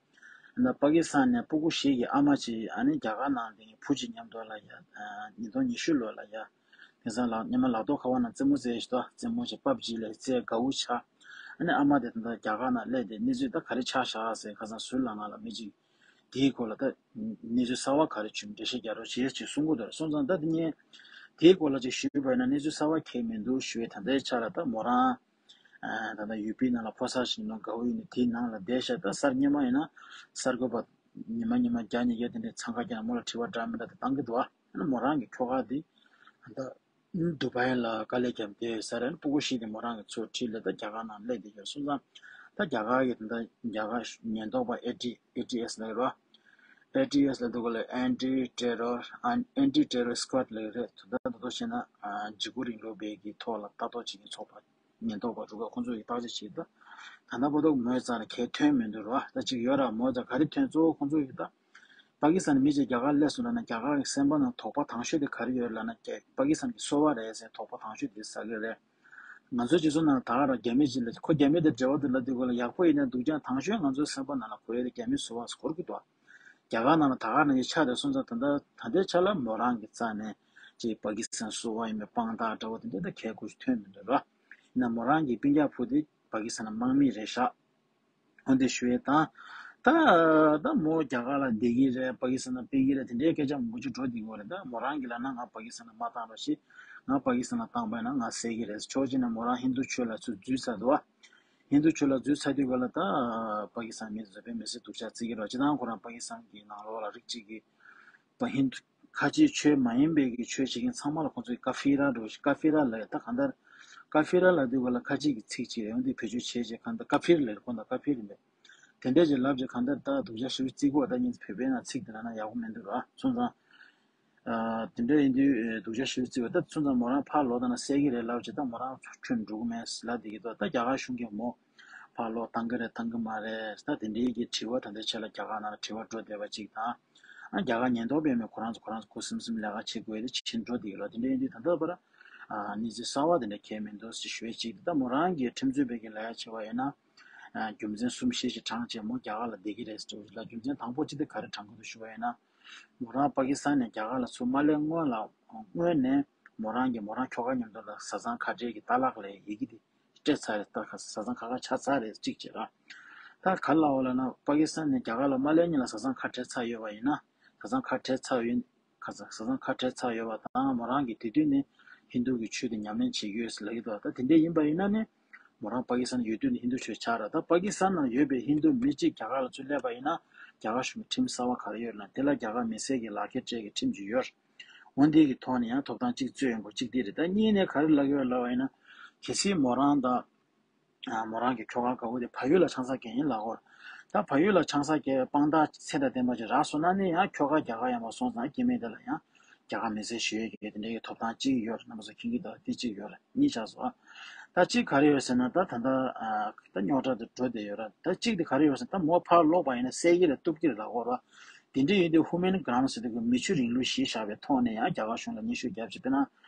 ད་པ་ཀི་སི་ཐན་ནས་སྤུ་གུ་ཞིག་གི་ཨ་མ་ཅིག་ཨ་ནི་རྒྱ་གར་ནང་དེ་བུ་གཅིག་མཉམ་དུ་ལ་ཡ་ཉིས་སྟོང་ཉི་ཤུ་ལོ་ལ་ཡ་དེང་སང་ལགས་ཉི་མ་ལག་ཐོག་ཁ་པར་ནང་རྩེད་མོ་རྩེ་ཞིག་ད་རྩེད་མོ་ཞིག་པབ་ཇི་ལ་རྩེ་དགའ་བོ་ཆགས། ཨ་ནི་ཨ་མ་དེ་ད་ལྟ་རྒྱ་གར་ནང་སླེབས་ཏེ་གནས་ཚུལ་ད་ག་རེ་ཆགས་བཞག་ཟེར་ཁ་སང་ཟུར་ལ་ང་ལ་མི་གཅིག་དེའི་སྐོར་ལ་ད་གནས་ཚུལ་གསར་བ་ག་རེ་བྱུང་འགྲེལ་བཤད་རྒྱག་རོགས་བྱེད་ཅེས་གསུང་གི་འདུག་སོང་ཙང་ད་དེ་ངས་དེའི་སྐོར་ལ་ཅིག་ཞུས་པ་ཡིན་ན་གནས་ཚུལ་གསར་བ་གང་ཡང་མི་འདུག་ཞུ་བའི་ད་ལྟའི་ཆ་ལ་ད་མོ་རང་ཨ་ད་ལྟ་ཡུ་པི་ནང་ལ་ཕོ་གསར་ཞིག་ཡིན་ནོ་དགའ་བོ་ཡིན་ནི་དེའི་ནང་ལ་བསྡད་ཤག་ད་གསར་རྙིང་མ་ཡིན་ན་གསར་འགོད་པ་ཉི་མ་ཉི་མ་བརྒྱ་ཉིས་བརྒྱ་དེ་འདྲའི་འཚང་ཁ་རྒྱག་ན་མོ་ལ་དྲི་བ་འདྲ་མི་འདྲ་དེ་བཏང་གི་འདུག་ཨ། ཨ་ནི་མོ་རང་གི་ཁྱོ་ག་དེ་ད་ལྟ་དུ་བྷའི་ལ་དཀའ་ལས་བརྒྱབ་བསྡད་ཡོད་ས་རེད། ཨ་ནི་སྤུ་གུ་བཞི་དེ་མོ་རང་གིས་ཚུར་ཁྲིད་ལ་ད་རྒྱ་གར་ནང་སླེབས་བསྡད་ཡོད་སོང་ཙང་ད་རྒྱ་གར་གི་ད་ལྟ་རྒྱ་གར་ཉེན་རྟོག་པ་ཨེ་ཊི་ཨེ་ཊི་ཨེས་ལབ་ཀྱི་རེད་བ། ཨེ་ཊི་ཨེས་ལབ་དུས་སྐབས་ལ་Anti Terror Anti Terror Squad ལབ་ཀྱི་རེད། ད་ལྟ་ད་ལྟ་བྱས་ན་འཇིགས་སྐུལ་རིང་ལུགས་པའི་གི་ཐོག་ལ་ལྟ་རྟོག་བྱེད་མཁན་ཚོགས་པ། ཉེན་རྟོག་པ་རུ་ཁག་ཁོང་ཚོ་ཡིས་བརྟག་དཔྱད་བྱས་ད། ད་ལྟ་བར་དུ་མོའི་རྩ་ལ་གང་ཡང་ཐོན་མི་འདུག་ར། ད་ཅིག་ཡོད་ར། མོའི་རྩ་ག་རེ་ཐོན་གཙོ་བོ་ཁོང་ཚོ་ཡིས་ད། པ་ཀི་སི་ཐན་མི་གཅིག་རྒྱ་གར་སླེབས་སོང་ལབ་ན་རྒྱ་གར་གྱི་སེམས་པ་ནང་དོགས་པ་དང་ཤོས་དེ་ག་རེ་ཡོད་ལབ་ན་རྒྱ་པ་ཀི་སི་ཐན་གྱི་སོ་པ་རེད་ཟེར་དོགས་པ་དང་ཤོས་དེ་ཟ་གི་རེད། ང་ཚོའི་སྤྱི་ཚོགས་ནང་ད་ག་རང་རྒྱ་མི་གཅིག་ལ་ཁོ་རྒྱ་མི་དེ་འབྲེལ་བ་དེ་ལབ་དུས་སྐབས་ལ་ཡག་པོ་ཡིན་ན་སྡུག་ཀྱང་དང་ཤོས་ང་ཚོའི་སེམས་པ་ནང་ལ་ཁོ་ཡོད་དེ་རྒྱ་མི་བཟོ་བ་འཁོར་གྱི་འདུག་རྒྱ་གར་ནང་ལ་ད་ག་རང་གི་ཆ་རེད་སོང་ཙང་ད་ལྟ་ད་ལྟའི་ཆ་ལ་མོ་རང་གི་རྩ་ནས་ཅིག་པ་ཀི་སི་ཐན་སོ་པ་ཡིན་པའི་དཔང་རྟགས་འདྲ་བོ་དེ་འདྲ་ད་གལ་དགོས་ཤིག་ཐོན་མི་འདུག་ར། ཡིན་ན་མོ་རང་གི་སྤུན་ཀྱག་བུ་དེ་པ་ཀི་སི་ཐན་དམག་མི་རེད་ཤག་འོན་ཏེ་ཞུ་ཡས་དང་། ད་ད་མོ་རྒྱ་གར་ལ་བསྡད་ཀྱི་རེད། པ་ཀི་སི་ཐན་ལ་སྤེལ་གྱི་རེད། དེ་འདྲའི་སྐད་ཆ་མང་པོ་ཅིག་འགྲོ་བསྡད་ཀྱི་ཡོད་རེད། ད་མོ་རང་གིས་ལབ་ན་ང་པ་ཀི་སི་ཐན་ལ་མ་བཏང་རོགས་ཞེས། ང་པ་ཀི་སི་ཐན་ལ་བཏང་པ་ཡིན་ན་ང་བསད་ཀྱི་རེད། ཕྱོགས་གཅིག་ནས་མོ་རང་ཧིན་དུ་ཆོས་ལ་ཚུར་འཛུལ་ཚར་འདུག་བ། ཧིན་དུ་ཆོས་ལ་འཛུལ་ཚར་དུས་ག་ལ་ད་པ་ཀི་སི་ཐན་མི་ཚོས་དཔེ་མི་སྲིད་སྡུག་ཅག་བརྩི་གི་རེད། སྤྱིར་བཏང་ཁོ་རང་པ་ཀི་སི་ཐན་གྱི་ནང་ལོགས་ལ་རིགས་གཅིག་གི་པ་ཧིན་དུ་ཁ་ཆེའི་ཆོས་མ་ཡིན་པའི་གི་ཆོས་བྱེད་མཁན་ཚང་མ་ལ་ཁོང་ཚོས་ཀ་ཕི་ར་འགྲོ། ཀ་ཕི་ར་ལབ་ཡ་ད་གང་ལྟར་ཀ་ཕི་ར་ལབ་དུས་ག་ལ་ཁ་ཅིག་གི་ཚིག་ཅིག་རེད། འོན་ཏེ་བེད་སྤྱོད་བྱེད་བྱེད་གང་ལྟར་ཀ་ཕིར་ལབ་ཁོང་ད་ཀ་ཕིར་རེད། དེ་འདྲས་ཅིག་ལབ་ཅིག་གང་ལྟར་ད་སྡུག་ཅག་ཞེ་པོ་བརྩི་གི་རེད། ད་ཉིན་བོད་པའི་ནང་ཚིག་དེ་ལབ་ན་ཡག་པོ་མི་འདུག་ར། སོང་ཙང་། ཨ། དེ་འདྲ་ཡིན་དུས་སྡུག་ཅག་ཞེ་པོ་བརྩི་གི་རེད། ད་སོང་ཙང་མོ་རང་ཕར་ལོག་ད་ན་བསད་ཀྱི་རེད་ལབ་ཅིག་ད་མོ་རང་ཁྲོན་འགྲོ་གི་མེད་ལབ་བསྡད་ཀྱི་འདུག་ད་རྒྱ་གར་གཞུང་གིས་མོ་ཕར་ལོག་བཏང་གི་རེད་བཏང་གི་མ་རེད། ད་དེ་འདྲའི་གི་དྲི་བ་ད་ལྟའི་ཆ་ལ་རྒྱ་གར་ནང་ལ་དྲི་བ་འགྲོ་བསྡད་པ་ཅིག་དང་། ཨ། རྒྱ་གར་ཉེན་རྟོག་པས་མི་ཁོ་རང་ཚོ་ཁོ་རང་ཚོ་ཁུ་སིམ་སིམ་ལས་ཀ་བྱེད་དགོས་དེ་ཕྱིན་འགྲོ་བསྡད་ཀྱི་རེད། དེ་འདྲ་ཡིན་དུས་ད་ལྟ་བར། ཨ། གནས་ཚུལ་གསར་བ་དེ་འདྲ་གང་ཡང་མི་འདུག་ཅེས་ཞུ་ཡས་གཅིག་ད་མོ་རང་གིས་ཁྲིམས་རྩོད་པའི་གི་ལབ་ཡ་བྱས་པ་ཡིན་ན། ཨ། རྒྱུ་མཚན་གསུམ་བཞི་ཞིག་དྲངས་བྱས་མོ་རྒྱ་གར་ལ་བསྡད་ཀྱི་རེད་ཟེར་ལ། རྒྱུ་མཚན་དང་པོ་གཅིག་དེ་ག་རེ་དྲངས་ཀྱི་འདུག་ཞུ་བ་ཡིན་ན། མོ་རང་པ་ཀི་སི་ཐན་ནས་རྒྱ་གར་ལ་ཚུར་མ་སླེབས་སྔོན་ལ། སྔོན་ནས་མོ་རང་གིས་མོ་རང་ཁྱོ་ག་མཉམ་དུ་ལ་བཟའ་ཚང་ཁ་བྲལ་གྱི་ཏ་ལག་ལབ་ཡི་གེ་དེ་སྤྲད་ཚར་རེད། ད་ག་བཟའ་ཚང་ཁ་ཁ་ཆགས་ཚར་རེད་གཅིག་བྱས་ར། ད་ག་རེ་ལབ་པ་ལབ་ན་པ་ཀི་སི་ཐན་ནས་རྒྱ་གར་ལ་མ་སླེབས་སྔོན་ལ་བཟའ་ཚང་ཁ་བྲལ་ཚར་ཡོད་པ་ཡིན་ན། བཟའ་ཚང་ཁ་བྲལ་ཚར་ཡོད། ཁ་ས་བཟའ་ཚང་ཁ་བྲལ་ཚར་ཡོད་པ་དང་། མོ་རང་གིས་དེ་དུས་ནས་ཧིན་རྡུ་གི་ཆོས་དེ་ཉམས་ལེན་བྱེད་ཀྱི་ཡོད་ཟེར་ལབ་ཀྱི་འདུག་ད་དེ་འདྲ་ཡིན་པ་ཡིན་ན་ནི། མོ་རང་པ་ཀི་སི་ཐན་ཡོད་དུས་ནས་ཧིན་རྡུ་ཆོས་ཆགས་ར། ད་པ་ཀི་སི་ཐན་ནང་ཡོད་པའི་ཧིན་རྡུ་མི་གཅིག་རྒྱ་གར་ལ་ཚུར་སླེབས་པ་ཡིན་ན། རྒྱ་གར་གཞུང་གི་ཁྲིམས་གསར་པ་ག་རེ་ཡོད་ལབ་ན། དེ་ལ་རྒྱ་གར་མི་སེར་གྱི་ལག་འཁྱེར་སྤྲད་ཀྱི་ཁྲིམས་ཅིག་ཡོད། འོན་དེ་གི་ཐོག་ནས་ཡང་ཐོབ་ཐང་གཅིག་རྩོད་ཡོང་དགོས་གཅིག་དེ་རེད། ད་གཉིས་ནས་ག་རེ་ལབ་ཀྱི་ཡོད་ལབ་པ་ཡིན་ན། གལ་སྲིད་མོ་རང་དང་། ཨ། མོ་རང་གི་ཁྱོ་ག་དགའ་བོ་དེ་བལ་ཡུལ་ལ་ཆང་ས་རྒྱག་ཡིན་ལབ་ཀྱི་ཡོད་རེད། ད་བལ་ཡུལ་ལ་ཆང་ས་རྒྱག་དཔང་རྟགས་ཚད་དང་ལྡན་པ་ཅིག་རག་སོང་ན་ནི། ཡང་ཁྱོ་ག་རྒྱ་གར་ཡོང་བ་སོང་ཙང་སྐྱེ་དམན་དེ་ལ་ཡང་རྒྱ་གར་མི་སེར་ཞུ་ཡས་ཀྱི་དེ་འདྲའི་ཐོབ་ཐང་གཅིག་ཡོད་རེད། རྣམ་པ་ཚོ་མཁྱེན་གྱི་འདུག་དེ་གཅིག་ཡོད་རེད། གཉིས་ཆགས་སོང་། ད་གཅིག་ག་རེ་ཡོད་ཟེར་ན། ད་ད་ལྟ། ཨ། ད་རྙོག་དྲ་དེ་འགྲོ་བསྡད་ཡོད་རེད། ད་གཅིག་དེ་ག་རེ་ཡོད་ཟེར་ན། ད་མོ་ཕར་ལོག་པ་ཡིན་ན་བསད་ཀྱི་རེད་གཏུབ་ཀྱི་རེད་ལབ་ཀྱི་ཡོད་རེད། དེ་འདྲ་ཡིན་དུས་ཧུ་མན་གྷི་རའུན་ཌི་ཟེར་དུས་ཀྱི་མི་ཆོས་རིང་ལུགས་གཞི་བཞག་པའི་ཐོག་ནས་ཡང་རྒྱ་གར་གཞུང་ལ་སྙན་ཞུ་བརྒྱབ་བྱས། དཔེར་ན་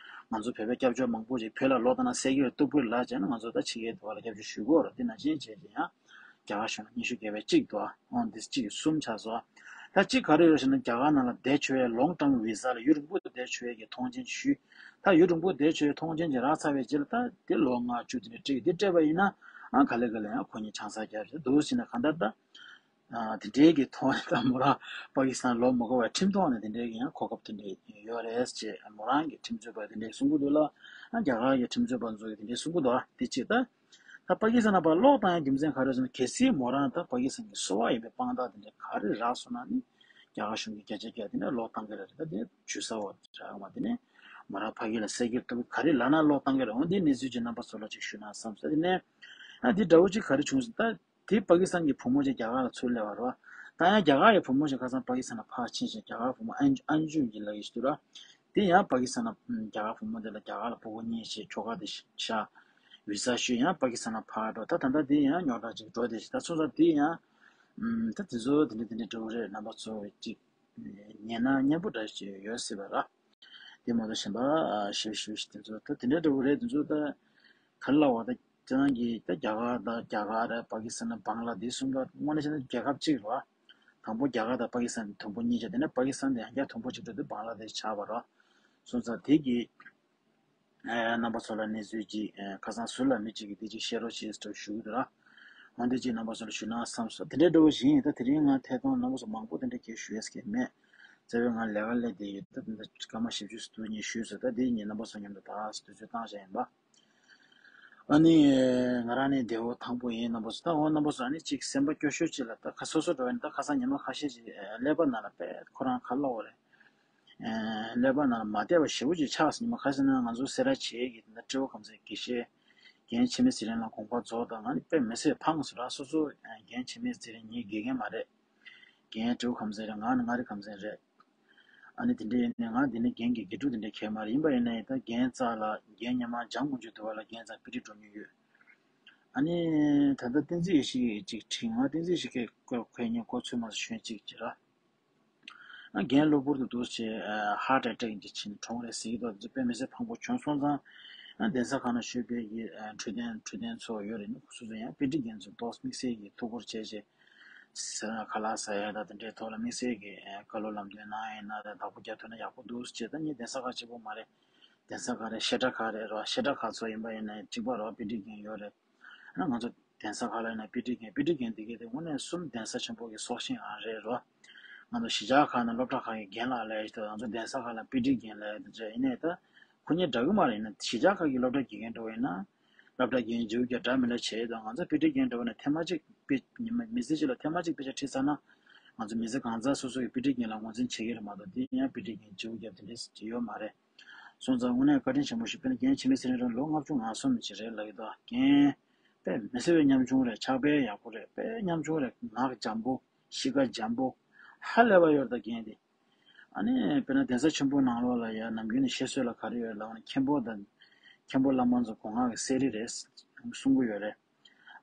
ང་ཚོ་བོད་པའི་སྐྱབས་བཅོལ་མང་པོ་ཞིག་བོད་ལ་ལོག་བཏང་ན་བསད་ཀྱི་རེད་གཏུབ་ཀྱི་རེད་ལབ་བྱས་ན། ང་ཚོ་ད་ཕྱི་རྒྱལ་དུ་བ་ལ་སྐྱབས་བཅོལ་ཞུ་དགོས་རེད། དེ་ནང་བཞིན་བྱས་བྱས་ཡང་རྒྱ་གར་གཞུང་ལ་སྙན་ཞུ་བརྒྱབ་པའི་གཅིག་འདུག་ཨ། འོ་འདི་གཅིག་གསུམ་ཆགས་སོང་། ད་གཅིག་ག་རེ་ཡོད་ཟེར་ན། རྒྱ་གར་ནང་ལ་བསྡད་ཆོག་ཡ་ལོང་ཊརམ་བི་ཟ་ལ་ཡུན་རིང་པོ་བསྡད་ཆོག་ཡ་གི་ཐོངས་མཆན་ཞུས། ད་ཡུན་རིང་པོ་བསྡད་ཆོག་ཡ་ཐོངས་མཆན་ཅིག་རག་ཚར་བའི་རྗེས་ལ། ད་དེ་ལོ་ལྔ་བཅུ་དེ་འདྲ་སྤྲད་ཀྱི། དེ་སྤྲད་པ་ཡིན་ན། ཨ། ག་ལེ་ག་ལེ་ཡང་ཁོ་གཉིས་ཆང་ས་རྒྱག་བྱས་འདུག་ཟེར་ན། གང་ལྟར་ད། ཨ། དེ་འདྲའི་གི་ཐོག་ནས་ད་མོ་རང་པ་ཀི་སི་ཐན་ལོག་མི་དགོས་པའི་ཁྲིམས་ཐོག་ནས་དེ་འདྲའི་གི་ཡང་གོ་སྐབས་དེ་འདྲ་ཡོད་རེད་ཅེས་མོ་རང་གི་ཁྲིམས་རྩོད་པ་དེ་འདྲས་གསུང་གི་འདུག་ལ། ཨ། རྒྱ་གར་གི་ཁྲིམས་རྩོད་པ་ཚོ་གི་དེ་འདྲས་གསུང་གི་འདུག་ཨ། དེ་གཅིག་ད། ད་པ་ཀི་སི་ཐན་ནང་ཕར་ལོག་བཏང་ཡ་རྒྱུ་མཚན་ག་རེ་ཟེར་ན། གལ་སྲིད་མོ་རང་ད་པ་ཀི་སི་ཐན་གི་སོ་པ་ཡིན་པའི་དཔང་རྟགས་དེ་འདྲ་ག་རེ་རག་སོང་ན་ནི། རྒྱ་གར་གཞུང་གིས་བརྒྱ་ཆ་བརྒྱ་དེ་འདྲ་ལོག་བཏང་གི་རེད། ད་དེ་ཇུས་གསར་པ་རག་མ། དེ་ནས་མོ་རང་ཕ་གི་ལ་བསད་ཀྱི་འདུག་ག་རེ་ལབ་ན་ལོག་བཏང་གི་རེད། འོ་འདིའི་གནས་ཚུལ་ཅིག་རྣམ་པ་ཚོ་ལ་ཅིག་ཞུ་ན་བསམ་སོང་། དེ་ནས། ཨ། དེ་འདྲ་བོ་ཅིག་ག་རེ་བྱུང་ཟེར་ན། ད། དེ་པ་ཀི་སི་ཐན་གྱི་བུ་མོ་ཅིག་རྒྱ་གར་ལ་ཚུར་སླེབས་པ་རེད་པ། ད་ཡང་རྒྱ་གར་གྱི་བུ་མོ་ཅིག་ཁ་སང་པ་ཀི་སི་ཐན་ལ་ཕར་ཕྱིན་བྱས། རྒྱ་གར་བུ་མོ་ཨན་ཨན་ཇུ་ཡིན་ལབ་ཡས་ཞིག་འདུག་ར། དེ་ཡང་པ་ཀི་སི་ཐན་ལ། རྒྱ་གར་བུ་མོ་དེ་ལ་རྒྱ་གར་ལ་སྤོ་བོ་རྙེད་བྱས། ཁྱོ་ག་དེ་བཞག་བི་ཟ་ཞུས། ཡང་པ་ཀི་སི་ཐན་ལ་ཕར་འགྲོ། ད་ད་ལྟ་དེ་ཡང་རྙོག་དྲ་ཅིག་འགྲོ་བསྡད་བྱས། ད་སོང་ཙང་དེ་ཡང་། ཨམ། ད་དེ་ཚོ་དེ་འདྲ་དེ་འདྲ་འདྲ་བོ་རེད། རྣམ་པ་ཚོ་ཅིག་ཉན་ན་སྙན་པོ་འདྲ་ཞིག་ཡོད་སྲིད་པ་ར། དེ་མ་གཏོགས་གཞན་པ་ཞེ་པོ་ཞེ་པོ་ཞིག་དེ་ཚོ་ད་དེ་འདྲ་འདྲ་བོ་རེད། དེ་ཚོ་ད་ག་རེ་ལབ་དགོས། ད་ཁྱེད་རང་གིས་ད་རྒྱ་གར་དང་། རྒྱ་གར་རེད། པ་ཀི་སི་ཐན། བང་ལ་དེ་གསུམ་ཀ་དངོས་གནས་བྱས་ན་རྒྱལ་ཁབ་གཅིག་རེད་པ། དང་པོ་རྒྱ་གར་དང་པ་ཀི་སི་ཐན་དུམ་བུ་གཉིས་བྱས། དེ་ནས་པ་ཀི་སི་ཐན་དེ་ཡང་བསྐྱར་དུམ་བུ་གཅིག་འགྲོ་དུས་བང་ལ་དེ་ཤ་ཆགས་པ་རེད། སོང་ཙང་དེ་གི། ཨ། རྣམ་པ་ཚོ་ལ་གནས་ཚུལ་ཅིག་ཨ། ཁ་སང་ཟུར་ལ་མི་གཅིག་གིས་དེ་ཅིག་བཤད་རོགས་བྱེད་ཟེར་ཞུ་གི་འདུག་ར། འོ་འདི་ཅིག་རྣམ་པ་ཚོ་ལ་ཞུ་ན་བསམ་སོང་། དེ་འདྲའི་འདྲ་བོ་ཞིག་ཡིན། ད་དེ་རིང་ང་ཐད་གཏོང་རྣམ་པ་ཚོ་མང་པོ་དེ་འདྲ་གས་ཞུ་ཡས་ཀྱི་མེད། རྩ་བའི་ང་ལས་ཀ་སླེབས་བསྡད་ཡོད། ད་དེ་འདྲ་སྐར་མ་བཞི་བཅུ་ཙམ་ཉིན་ཞུས་སོང་། ད་དེ་ཉིན་རྣམ་པ་ཚོ་མཉམ་དུ་ད་དུས་ཚོད་བཏང་བཞག་ཡིན་པ། ཨ་ནི། ང་རང་ནི་བདེ་པོ་ཐང་པོ་ཡིན། རྣམ་པ་ཚོ། ད་འོ་རྣམ་པ་ཚོ་ཨ་ནི་ཅིག་སེམས་པ་སྐྱོ་ཤོས་ཅིག་ལ། ད་ཁ་སོ་སོ་འགྲོ་ཡིན། ད་ཁ་སང་ཉི་མ་ཁ་ཤས་ཅིག་ཨ། ཀླད་པ་ནང་ལ་དཔེ་ཁོ་རང་ག་རེ་ལབ་དགོས་རེད། ཨ། ཀླད་པ་ནང་ལ་མ་བདེ་བ་ཞེ་པོ་ཅིག་ཆགས་སོང་། ཉི་མ་ཁ་སང་ན་ང་ཚོ་སེ་ར་བྱེས་ཀྱི་ད་སྤྲེའུ་ཁམས་ཚན་དགེ་བཤེས་རྒན་འཆི་མེད་ཚེ་རིང་ལགས་དགོངས་པ་རྫོགས་དང་། ང་ནི་དཔེ་མི་སྲིད་ཕངས་སོང་ར། སོ་སོ་རྒན་འཆི་མེད་ཚེ་རིང་ངའི་དགེ་རྒན་མ་རེད། རྒན་སྤྲེའུ་ཁམས་ཚན་རེད། ང་ནི་མངའ་རིས་ཁམས་ཚན་རེད། ཨ་ནི་དེ་འདྲ་ཡིན་ནའི་ང་འདི་ནས་རྒན་གྱི་དགེ་ཕྲུག་དེ་འདྲ་གང་ཡང་མ་རེད། ཡིན་པ་ཡིན་ནའི་ད་རྒན་རྩ་ལ། རྒན་སྔོན་མ་འཇམ་དགུན་ཆོས་འདུལ་བ་ལ་རྒན་རྩ་དཔེ་ཁྲིད་འགྲོ་མྱོང་ཡོད། ཨ་ནི་ད་ལྟ་བསྟན་འཛིན་ཡེ་ཤེས་ཅིག་ཁྲིད། ང་བསྟན་འཛིན་ཡེ་ཤེས་ཁོ་ཁོའི་ཉིན་འགོ་ཚུགས་མ་ཚུགས་ཞུས་ཅིག་ཅེས་ར། ཨ། རྒན་གློ་བུར་དུ་འདུག་སེ་ཧར་ཊི་ཨེ་ཊེག་ཅིག་ཕྱིན་གྲོངས་རེད་ཟེར་གྱི་འདུག་དཔེ་མི་སྲིད་ཕངས་པོ་བྱུང་སོང་ཙང་། ཨ། གདན་ས་ཁག་ནང་བཞུགས་པའི་གི་ཨ། འཕྲོད་བསྟེན་འཕྲོད་བསྟེན་ཚོ་ཡོད་རེད། སོ་སོ་ཡང་དཔེ་ཁྲིད་མཁན་ཚོ་ཏོག་དམིགས་བསལ་གྱི་ཐུགས་ཁུར་བྱས་བྱས། ཁ་ལག་ཟ་ཡ་དང་དེ་འདྲའི་ཐོག་ལ་དམིགས་བསལ་གྱི་ཨ། བཀའ་སློབ་ལམ་སྟོན་གནང་ཡ་ཡིན་ན་དང་། བདག་པོ་རྒྱག་ཐུབ་ན་ཡག་པོ་འདུག་ཅེས། ད་ངས་གདན་ས་ཁག་གཅིག་པོ་མ་རེད། གདན་ས་ཁག་རེད། བཤད་གྲྭ་ཁག་རེད་རོ། བཤད་གྲྭ་ཁག་ཚོ་ཡིན་པ་ཡིན་ན་ཡང་གཅིག་པ་རོ། དཔེ་ཁྲིད་མཁན་ཡོད་རེད། ཨ། ང་ཚོ་ གདན་ས་ཁག་ལ་ཡིན་ན་དཔེ་ཁྲིད་མཁན། དཔེ་ཁྲིད་མཁན་དེ་གས་དེ་དངོས་གནས་གསུམ་གདན་ས་ཆེན་པོ་གི་སྲོག་ཤིང་རང་རེད་རོ། ང་ཚོ་གཞིས་ཆགས་ཁག་ན་སློབ་གྲྭ་ཁག་གི་རྒན་ལགས་ལབ་ཡ་ཞིག་འདུག་ང་ཚོ་གདན་ས་ཁག་ལ་དཔེ་ཁྲིད་མཁན་ལབ་ཡ་དེ་འདྲ་ཡིན་ནའི་ད། ཁོ་གཉིས་འདྲ་གི་མ་རེད། ཡིན་ན་གཞིས་ཆགས་ཁག་གི་སློབ་གྲྭ་དགེ་རྒན་འདྲ་བོ་ཡིན་ན། སློབ་གྲྭ་དགེ་རྒན་བརྗེ་པོ་རྒྱག་འདྲ་མི་འདྲ་བྱས་དང་། ང་ཚོ་དཔེ་ཁྲིད་མཁན་འདྲ་བོ་ན་ཐེངས་མ་གཅིག་དཔེ་ཉི་མ་མི་ཚེ་གཅིག་ལ་ཐེངས་མ་གཅིག་དཔེ་ཆ་ཁྲིད་ཚར་ན། ང་ཚོ་མི་ཚེ་གང་ཚང་སོ་སོ་གི་དཔེ་ཁྲིད་མཁན་ལ་ངོས་འཛིན་བྱེད་ཀྱི་རེད་མ་གཏོགས། དེ་ཡང་དཔེ་ཁྲིད་མཁན་བརྗེ་པོ་རྒྱབ་དེ་འདྲས་ཡོད་མ་རེད། སོང་ཙང་དངོས་གནས་བཀའ་དྲིན་ཆེན་པོ་ཞིག་དཔེར་ན་རྒན་འཆི་མེད་ཚེ་རིང་རང་ལོ་ལྔ་བཅུ་ང་གསུམ་ཅིག་རེད་ལབ་ཀྱི་འདུག་རྒན་དཔེ་མི་སྲིད་པའི་ཉམ་ཆུང་རེད། ཕྱག་དཔེ་ཡག་པོ་རེད། དཔེ་ཉམ་ཆུང་རེད། ངག་འཇམ་པོ། གཤིས་ཀ་འཇམ་པོ། ཧ་ལས་པ་ཡོད་རེད་ད་རྒན་དེ། ཨ་ནི་དཔེར་ན་གདན་ས་ཆེན་པོ་ནང་ལོགས་ལ་ཡ་ནམ་རྒྱུན་ནས་བཤད་སྲོལ་ལ་ག་རེ་ཡོད་ལབ་ན། མཁན་པོ་དང་མཁན་པོ་བླ་མ་ཚོ་སྒོ་ང་གི་གསེར་རི་རེད་གསུང་གི་ཡོད་རེད།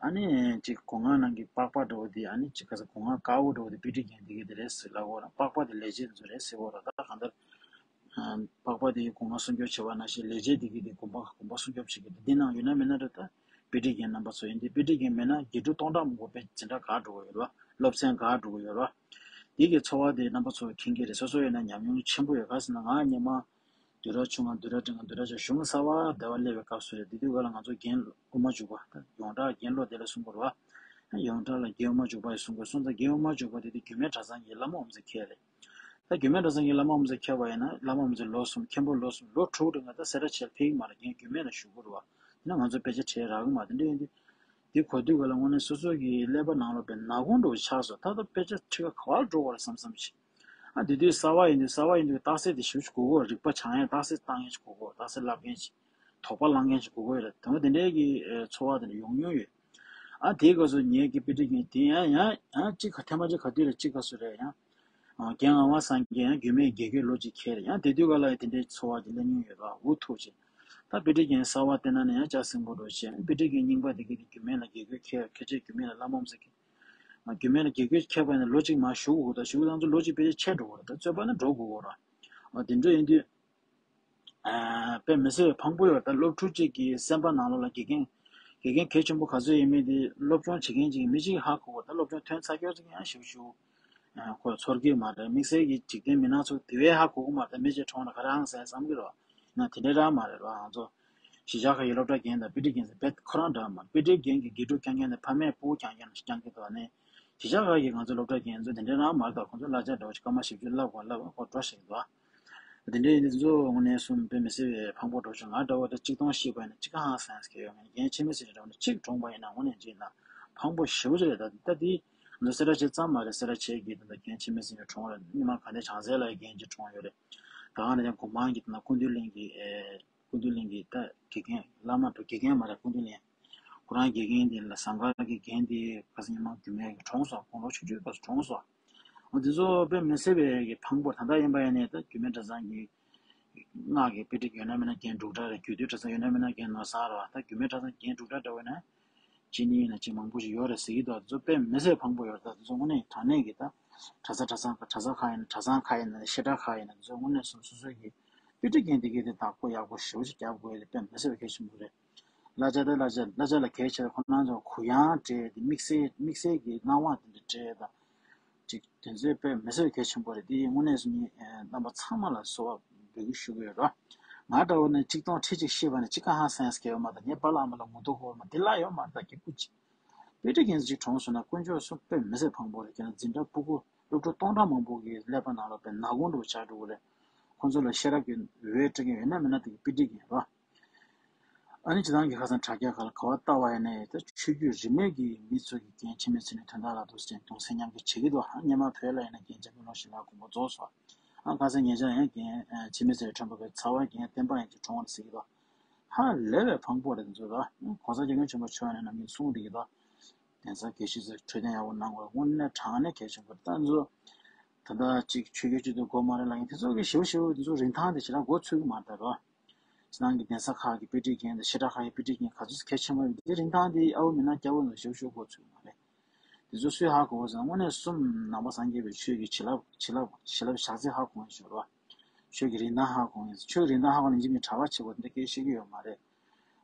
ཨ་ནི་ཅིག་སྒོ་ང་ནང་གི་པགས་པ་འདྲ་བོ་དེ། ཨ་ནི་ཅིག་ག་ས་སྒོ་ང་དཀར་པོ་འདྲ་བོ་དེ་དཔེ་ཁྲིད་མཁན་དེ་གས་དེ་རེད་ཟེར་ལབ་ཀྱི་ཡོད་རེད། པགས་པ་དེ་ལས་བྱེད་དེ་ཚོ་རེད་ཟེར་གྱི་ཡོད་རེད། ད་གང་ལྟར་པགས་པ་དེ་གི་སྒོ་ང་སྲུང་སྐྱོབ་བྱེད་པ་ནང་བཞིན་ལས་བྱེད་དེ་གི་དེ་དགོན་པ་དགོན་པ་སྲུང་སྐྱོབ་བྱེད་ཀྱི་འདུག་འདི་ནང་ཡོད་ན་མེད་ན་འདྲ། ད་དཔེ་ཁྲིད་མཁན་རྣམ་པ་ཚོ་ཡིན་དེ། དཔེ་ཁྲིད་མཁན་མེད་ན་དགེ་ཕྲུག་སྟོང་ཕྲག་མང་པོ་དཔེ་འཛིན་གྲྭ་འགག་འགྲོ་གི་ཡོད་རེད་བ། སློབ་ཚན་འགག་འགྲོ་གི་ཡོད་རེད་བ། དེ་གི་ཚོར་བ་དེ་རྣམ་པ་ཚོ་མཁྱེན་གྱི་རེད། སོ་སོ་ཡིན་ན་ཉམས་མྱོང་ཆེན་པོ་ཡོད། ག་ཟེར་ན་ང་སྔོན་མ་བསྡུས་གྲྭ་ཆུང་ང་བསྡུས་གྲྭ་ཆུང་ང་བསྡུས་གྲྭ་ཆུང་གཞུང་གསར་པ་སྡེ་བ་སླེབས་པའི་སྐབས་སུ་རེད། དེ་དུས་ག་ལ་ང་ཚོ་རྒན་དབུ་མ་འཇུག་པ། ད་ཡོངས་གྲགས་རྒན་བློ་བདེ་ལ་གསུང་གི་རེད་བ། ཡོངས་གྲགས་ལ་རྒན་དབུ་མ་འཇུག་པ་ཡིས་གསུང་གི། སོང་ཙང་རྒན་དབུ་མ་འཇུག་པ་དེ་དུས་རྒྱུད་སྨད་གྲྭ་ཚང་གི་བླ་མ་དབུ་མཛད་མཁན་རེད། ད་རྒྱུད་སྨད་གྲྭ་ཚང་གི་བླ་མ་དབུ་མཛད་མཁན་པ་ཡིན་ན། བླ་མ་དབུ་མཛད་ལོ་གསུམ། མཁན་པོ་ལོ་གསུམ། ལོ་དྲུག་རིང་ད་སེ་ར་བྱེས་ལ་ཕེབས་ཀྱི་མ་རེད། རྒན་རྒྱུད་སྨད་ལ་བཞུགས་ཀྱི་རེད་བ། དེ་ན་ང་ཚོ་དཔེ་ཆ་ཁྲིད་རག་གི་མ་རེད། དེ་འདྲ་ཡིན་དུས། དེ་གོ་དུས་ག་ལ་དངོས་གནས་སོ་སོ་གི་ཀླད་པ་ནང་ལོགས་པའི་ནག་ཁུང་འདྲ་བོ་ཆགས་སོང་། ད་ལྟ་དཔེ་ཆ་ཁྲིད་ག་ག་པར་འགྲོ་དགོས་རེད་བསམ་བསམ་བྱས། ཨ་དེ་དུས་གསར་པ་ཡིན་དུས། གསར་པ་ཡིན་དུས་རྟགས་གསལ་དེ་ཞེ་པོ་ཅིག་དགོས་ཀྱི་ཡོད་རེད། རིག་པ་སྦྱང་ཡ་རྟགས་གསལ་བཏང་ཡ་ཅིག་དགོས་ཀྱི་ཡོད་རེད། རྟགས་གསལ་བསླབ་མཁན་ཅིག་དོགས་པ་ལངས་མཁན་ཅིག་དགོས་ཀྱི་ཡོད་རེད། དེ་མོ་དེ་འདྲའི་གི་ཨེ་ཚོར་བ་དེ་འདྲ་ཡོང་མྱོང་ཡོད། ཨ་དེའི་སྐབས་སུ་ངའི་གི་དཔེ་ཁྲིད་མཁན་དེ་ཡང་ཡང་ཡང་གཅིག་ག་ཐེངས་མ་གཅིག་ག་དུས་ལ་གཅིག་ག་སུ་རེད། ཡང་ཨ་རྒན་ངག་དབང་སངས་རྒྱས་ཡང་རྒྱུད་སྨད་དགེ་བསྐོས་ལོ་གཅིག་འཁྱེར། ཡང་དེ་དུས་ག་ལ་ཡང་དེ་འདྲའི་ཚོར་བ་དེ་སླེབས་མྱོང་ཡོད་པ། འུ་ཐུག་བྱས། ད་དཔེ་ཁྲིད་མཁན་གསར་པ་བསྟེན་ན་ནི་ཡང་ལྕགས་སྲིན་པོ་འདྲ་བོ་བྱས། དཔེ་ཁྲིད་མཁན་རྙིང་པ་དེ་གས་དེ་རྒྱུད་སྨད་ལ་དགེ་བསྐོས་འཁྱེར། ཁྱེད་ཚོས་རྒྱུད་སྨད་ལ་བླ་མ་དབུ་མཛད་འཁྱེར། ཨ་རྒྱུད་སྨད་ལ་དགེ་བསྐོས་འཁྱེར་བ་ཡིན་ན་ལོ་གཅིག་མར་བཞུགས་དགོས་དང་། བཞུགས་དང་ཚོ་ལོ་གཅིག་དཔེ་ཆ་ཁྱེར་འགྲོ་དགོས་རེད། ད་རྩོད་པ་ནི་འགྲོ་དགོས་ཀྱི་རེད། ཨ་དེ་འདྲ་ཡིན་དུས། ཨ་དཔེ་མི་སྲིད་པའི་ཕངས་པོ་ཡོད། ད་སློབ་ཕྲུག་ཅིག་གི་སེམས་པ་ནང་ལོགས་ལ་དགེ་རྒན། དགེ་རྒན་གལ་ཆེན་པོ་ག་ཚོད་ཡིན་མིན་དེ་སློབ་སྦྱོང་བྱེད་མཁན་ཅིག་མི་གཅིག་གིས་ཧ་གོ་གི་ཡོད། ད་སློབ་སྦྱོང་ཐོན་ཚར་ཁྱོད་ཚོ་ཡང་ཞིབ་ཞིབ་ཨ་ཁོ་ཚོར་གྱི་མ་རེད། དམིགས་བསལ་གྱི་འཇིག་རྟེན་མི་སྣ་ཚོ་དེ་བས་ཧ་གོ་གི་མ་རེད། ད་མི་གཅིག་གྲོངས་ན་ག་རེ་ཧང་སངས་བསམ་གྱི་རེད་བ། ཡིན་ན་དེ་འདྲ་རང་མ་རེད་བ། ང་ཚོ་གཞིས་ཆགས་ཁག་གི་སློབ་གྲྭ་རྒན་དང་དཔེ་ཁྲིད་རྒན་ཟེར་དཔེ་ཁོ་རང་འདྲ་མ་རེད། དཔེ་ཁྲིད་རྒན་གྱིས་དགེ་ཕྲུག་སྐྱོང་མཁན་དེ་ཕ་མས་ཕྲུ་གུ་སྐྱོང་མཁན་ནང་བཞིན་སྐྱོང་གི་འདུག་བ། ནས་གཞིས་ཆགས་ཁག་གི་ང་ཚོ་སློབ་གྲྭ་རྒན་ཚོ་དེ་འདྲ་རང་མ་རེད། ད་ཁོ་ཚོ་གླ་ཆ་འདྲ་བོ་ཞིག་སྐར་མ་བཞི་བཅུ་བསླབ་དགོས་བསླབ་དགོས་ཁོ་འགྲོ་བཞིན་འདུག་བ། དེ་འདྲ་ཡིན་དུས་ཚོ་དངོས་གནས་གསུམ་དཔེ་མི་སྲིད་པའི་ཕངས་པོ་འགྲོ་བཞིན། ང་འདྲ་བོ་ད་གཅིག་སྟོང་ཤི་བ་ཡིན་ན་གཅིག་ག་ཧང་སངས་ཀྱི་ཡོད་མེད། རྒན་འཆི་མེད་ཚེ་རིང་འདྲ་བོ་ནི་གཅིག་གྲོངས་པ་ཡིན་ན་དངོས་གནས་འཇིགས་ན་ཕངས་པོ་ཞེ་པོ་ཅིག་རེད། ད་ད་དེ་ང་ཚོ་སེ་ར་བྱེས་ཙམ་མ་རེད། སེ་ར་བྱེས་ཀྱི་ད་ལྟ་རྒན་འཆི་མེད་ཚེ་རིང་གྲོངས་རེད། སྔོན་མ་ག་ནས་བྱང་རྩེ་ལ་རྒན་གཅིག་གྲོངས་ཡོད་རེད། ད་ག་ནས་ཀྱང་གོ་མང་གི་ད་ན་སྐུ་མདུན་གླིང་གི་ཨེ། སྐུ་མདུན་གླིང་གི་ད་དགེ་རྒན་བླ་མ་འགྲོ། དགེ་རྒན་མ་རེད། སྐུ་མདུན་གླིང་ཁོ་རང་དགེ་རྒན་དེ་ལ་ཟངས་དཀར་གྱི་རྒན་དེ་ག་ས་ཉི་མ་རྒྱུད་སྨད་ཀྱི་གྲོངས་སོང་། དགུང་ལོ་ཆུང་ཆུང་སྐབས་སུ་གྲོངས་སོང་། འོ་དེ་ཚོ་དཔེ་མི་སྲིད་པའི་གི་ཕངས་པོ། ད་ལྟ་ཡིན་པ་ཡིན་ནའི་ད་རྒྱུད་སྨད་གྲྭ་ཚང་གི་སྔགས་ཀྱི་དཔེ་ཁྲིད་ཡོད་ན་མེད་ན་རྒན་འབྲུག་གྲྭ་རེད། རྒྱུད་སྟོད་གྲྭ་ཚང་ཡོད་ན་མེད་ན་རྒན་ནོར་བཟང་རེད་བ། ད་རྒྱུད་སྨད་གྲྭ་ཚང་རྒན་འབྲུག་གྲྭ་འདྲ་བོ་ཡིན་ན་གཅིག་གཉིས་ཡིན་ན་གཅིག་མང་པོ་ཞིག་ཡོད་རེད་ཟེར་གྱི་འདུག་དེ་ཚོ་དཔེ་མི་སྲིད་ཕངས་པོ་ཡོད་རེད། ད་དེ་ཚོ་དངོས་གནས་དྲང་གནས་ཀྱི་ད་གྲྭ་ས་གྲྭ་ཚང་གྲྭ་ཚང་ཁག་ཡིན་ན། གྲྭ་ཚང་ཁག་ཡིན་ན། བཤད་གྲྭ་ཁག་ཡིན་ན། དེ་ཚོ་དངོས་གནས་སོ་སོ་སོ་སོ་གི་དཔེ་ཁྲིད་མཁན་དེ་གས་དེ་བདག་པོ་ཡག་པོ་ཞེ་པོ་ཅིག་རྒྱབ་དགོས་ཡ་དེ་དཔེ་མི་སྲིད་པའི་གལ་ཆེན་པོ་རེད། གླ་ཆ་དེ་གླ་ཆ་གླ་ཆ་ལ་གལ་ཆེ་བ་ཁོ་རང་ཚོ་གུ་ཡངས་སྤྲད་དེ། དམིགས་བསལ་དམིགས་བསལ་གྱི་སྣང་བ་དེ་འདྲ་སྤྲད་ད་ཅིག་དེ་ཚོའི་དཔེ་མི་སྲིད་པའི་གལ་ཆེན་པོ་རེད། དེ་དངོས་གནས་སུ་ངས་རྣམ་པ་ཚང་མ་ལ་གསོལ་བ་འབུལ་གྱི་ཞུ་གི་ཡོད་ར། ང་འདྲ་བོ་ནི་གཅིག་སྟོང་ཁྲི་གཅིག་ཤི་བ་ནི་གཅིག་ག་ཧང་སངས་ཀྱི་ཡོད་མ་རེད། ངའི་པཱ་ལགས་ཨ་མ་ལ་ངོ་ཐུག་ཧོར་མ་དེ་ལ་ཡོད་མ་རེད། ད་སྐྱེ་རྒུ་ཅིག་དཔེ་ཁྲིད་མཁན་ཅིག་གྲོངས་སོང་ན་དཀོན་མཆོག་གསུམ་དཔེ་མི་སྲིད་ཕངས་པོ་རེད། ཁྱེད་རང་འཛིན་གྲྭ་ཕྲུ་གུ་སློབ་ཕྲུག་སྟོང་ཕྲག་མང་པོ་གི་ཀླད་པ་ནང་ལ་དཔེ་ནག་ཁུང་འདྲ་བོ་ཆགས་འགྲོ་གི་རེད། ཁོང་ཚོ་ལ་ཤེས་རབ་ཀྱི་འོད་སྤྲད་མཁན་ཡོད་ན་མེད་ན་དེ་གི་དཔེ་ཁྲིད་མཁན་རེད། ཨ་ནི་སྤྱིར་བཏང་གི་ཁ་སང་དྲ་རྒྱ་ཁག་ལ་ག་པར་ལྟ་བ་ཡིན་ནའི་ད་ཆོས་བརྒྱུད་རིས་མེད་ཀྱི་མི་ཚོ་གི་རྒན་འཆི་མེད་ཚེ་རིང་དོན་དག་ལ་འདུག་སེ་དུང་སེམས་མཉམ་སྐྱེད་བྱེད་ཀྱི་འདུག་ཨ་སྔོན་མ་བོད་ལ་ཡིན་ན་རྒན་འཇམ་དཔལ་ལོངས་སྤྱོད་ལགས་དགོངས་པ་རྫོགས་སོང་། ཨ་ཁ་སང་ཉེ་ཆར་ཡང་རྒན་ཨ་འཆི་མེད་ཚེ་རིང་ཁྲོན་པ་པའི་ཚ་བ་རྒན་བསྟན་པ་ཡན་གྱིས་གྲོངས་པ་ཟེར་གྱི་འདུག་ཧ་ལས་པའི་ཕངས་པོ་རེད་འདུག་ད་༸གོང་ས་༸སྐྱབས་མགོན་ཆེན་པོ་མཆོག་ནས་ནམ་རྒྱུན་གསུངས་བསྡད་ཀྱི་འདུག་གདན་ས་དགེ་བཤེས་ཚོས་འཕྲོད་བསྟེན་ཡག་པོ་གནང་དགོས། དངོས་གནས་དྲང་གནས་གལ་ཆེན་པོ་རེད། ད་ང་ཚོ་ད་ལྟ་ཅིག་ཆོས་བརྒྱུད་སྤྱི་འཐུས་དགོས་མ་རེད་ལབ་མཁན་དེ་ཚོ་གི་ཞེ་པོ་ཞེ་པོ་དེ་ཚོ་རིན་ཐང་དེ་ཞེ་དྲག་མགོ་ཚོད་ཀྱི་མ་རེད་ད་རོ། ཕྱི་ནང་གི་གདན་ས་ཁག་གི་དཔེ་ཁྲིད་མཁན་དང་བཤད་གྲྭ་ཁག་གི་དཔེ་ཁྲིད་མཁན་ག་ཚོད་གལ་ཆེན་པོ་ཡོད་དེ་རིན་ཐང་དེ་ཨ་བོ་མི་ནག་སྐྱ་བོ་ཚོ་ཞེ་པོ་ཞེ་པོ་མགོ་ཚོད་ཀྱི་མ་རེད། དེ་ཚོ་སུས་ཧ་གོ་བ་ཟེར་ན་དངོས་གནས་གསུམ་ནང་པ་སངས་རྒྱས་པའི་ཆོས་ཀྱི་བྱིན་རླབས་བྱིན་རླབས་བྱིན་རླབས་ཞག་ཚི་ཧ་གོ་ཡ་ཞིག་རེད་བ། ཆོས་ཀྱི་རིན་ཐང་ཧ་གོ་ཡ་ཞིག་ཆོས་ཀྱི་རིན་ཐང་ཧ་གོ་ན་ཡིན་གཅིག་མིན་གྲྭ་པ་བྱེད་དགོས་དེ་འདྲ་སྐད་བཤད་ཀྱི་ཡོད་མ་རེད།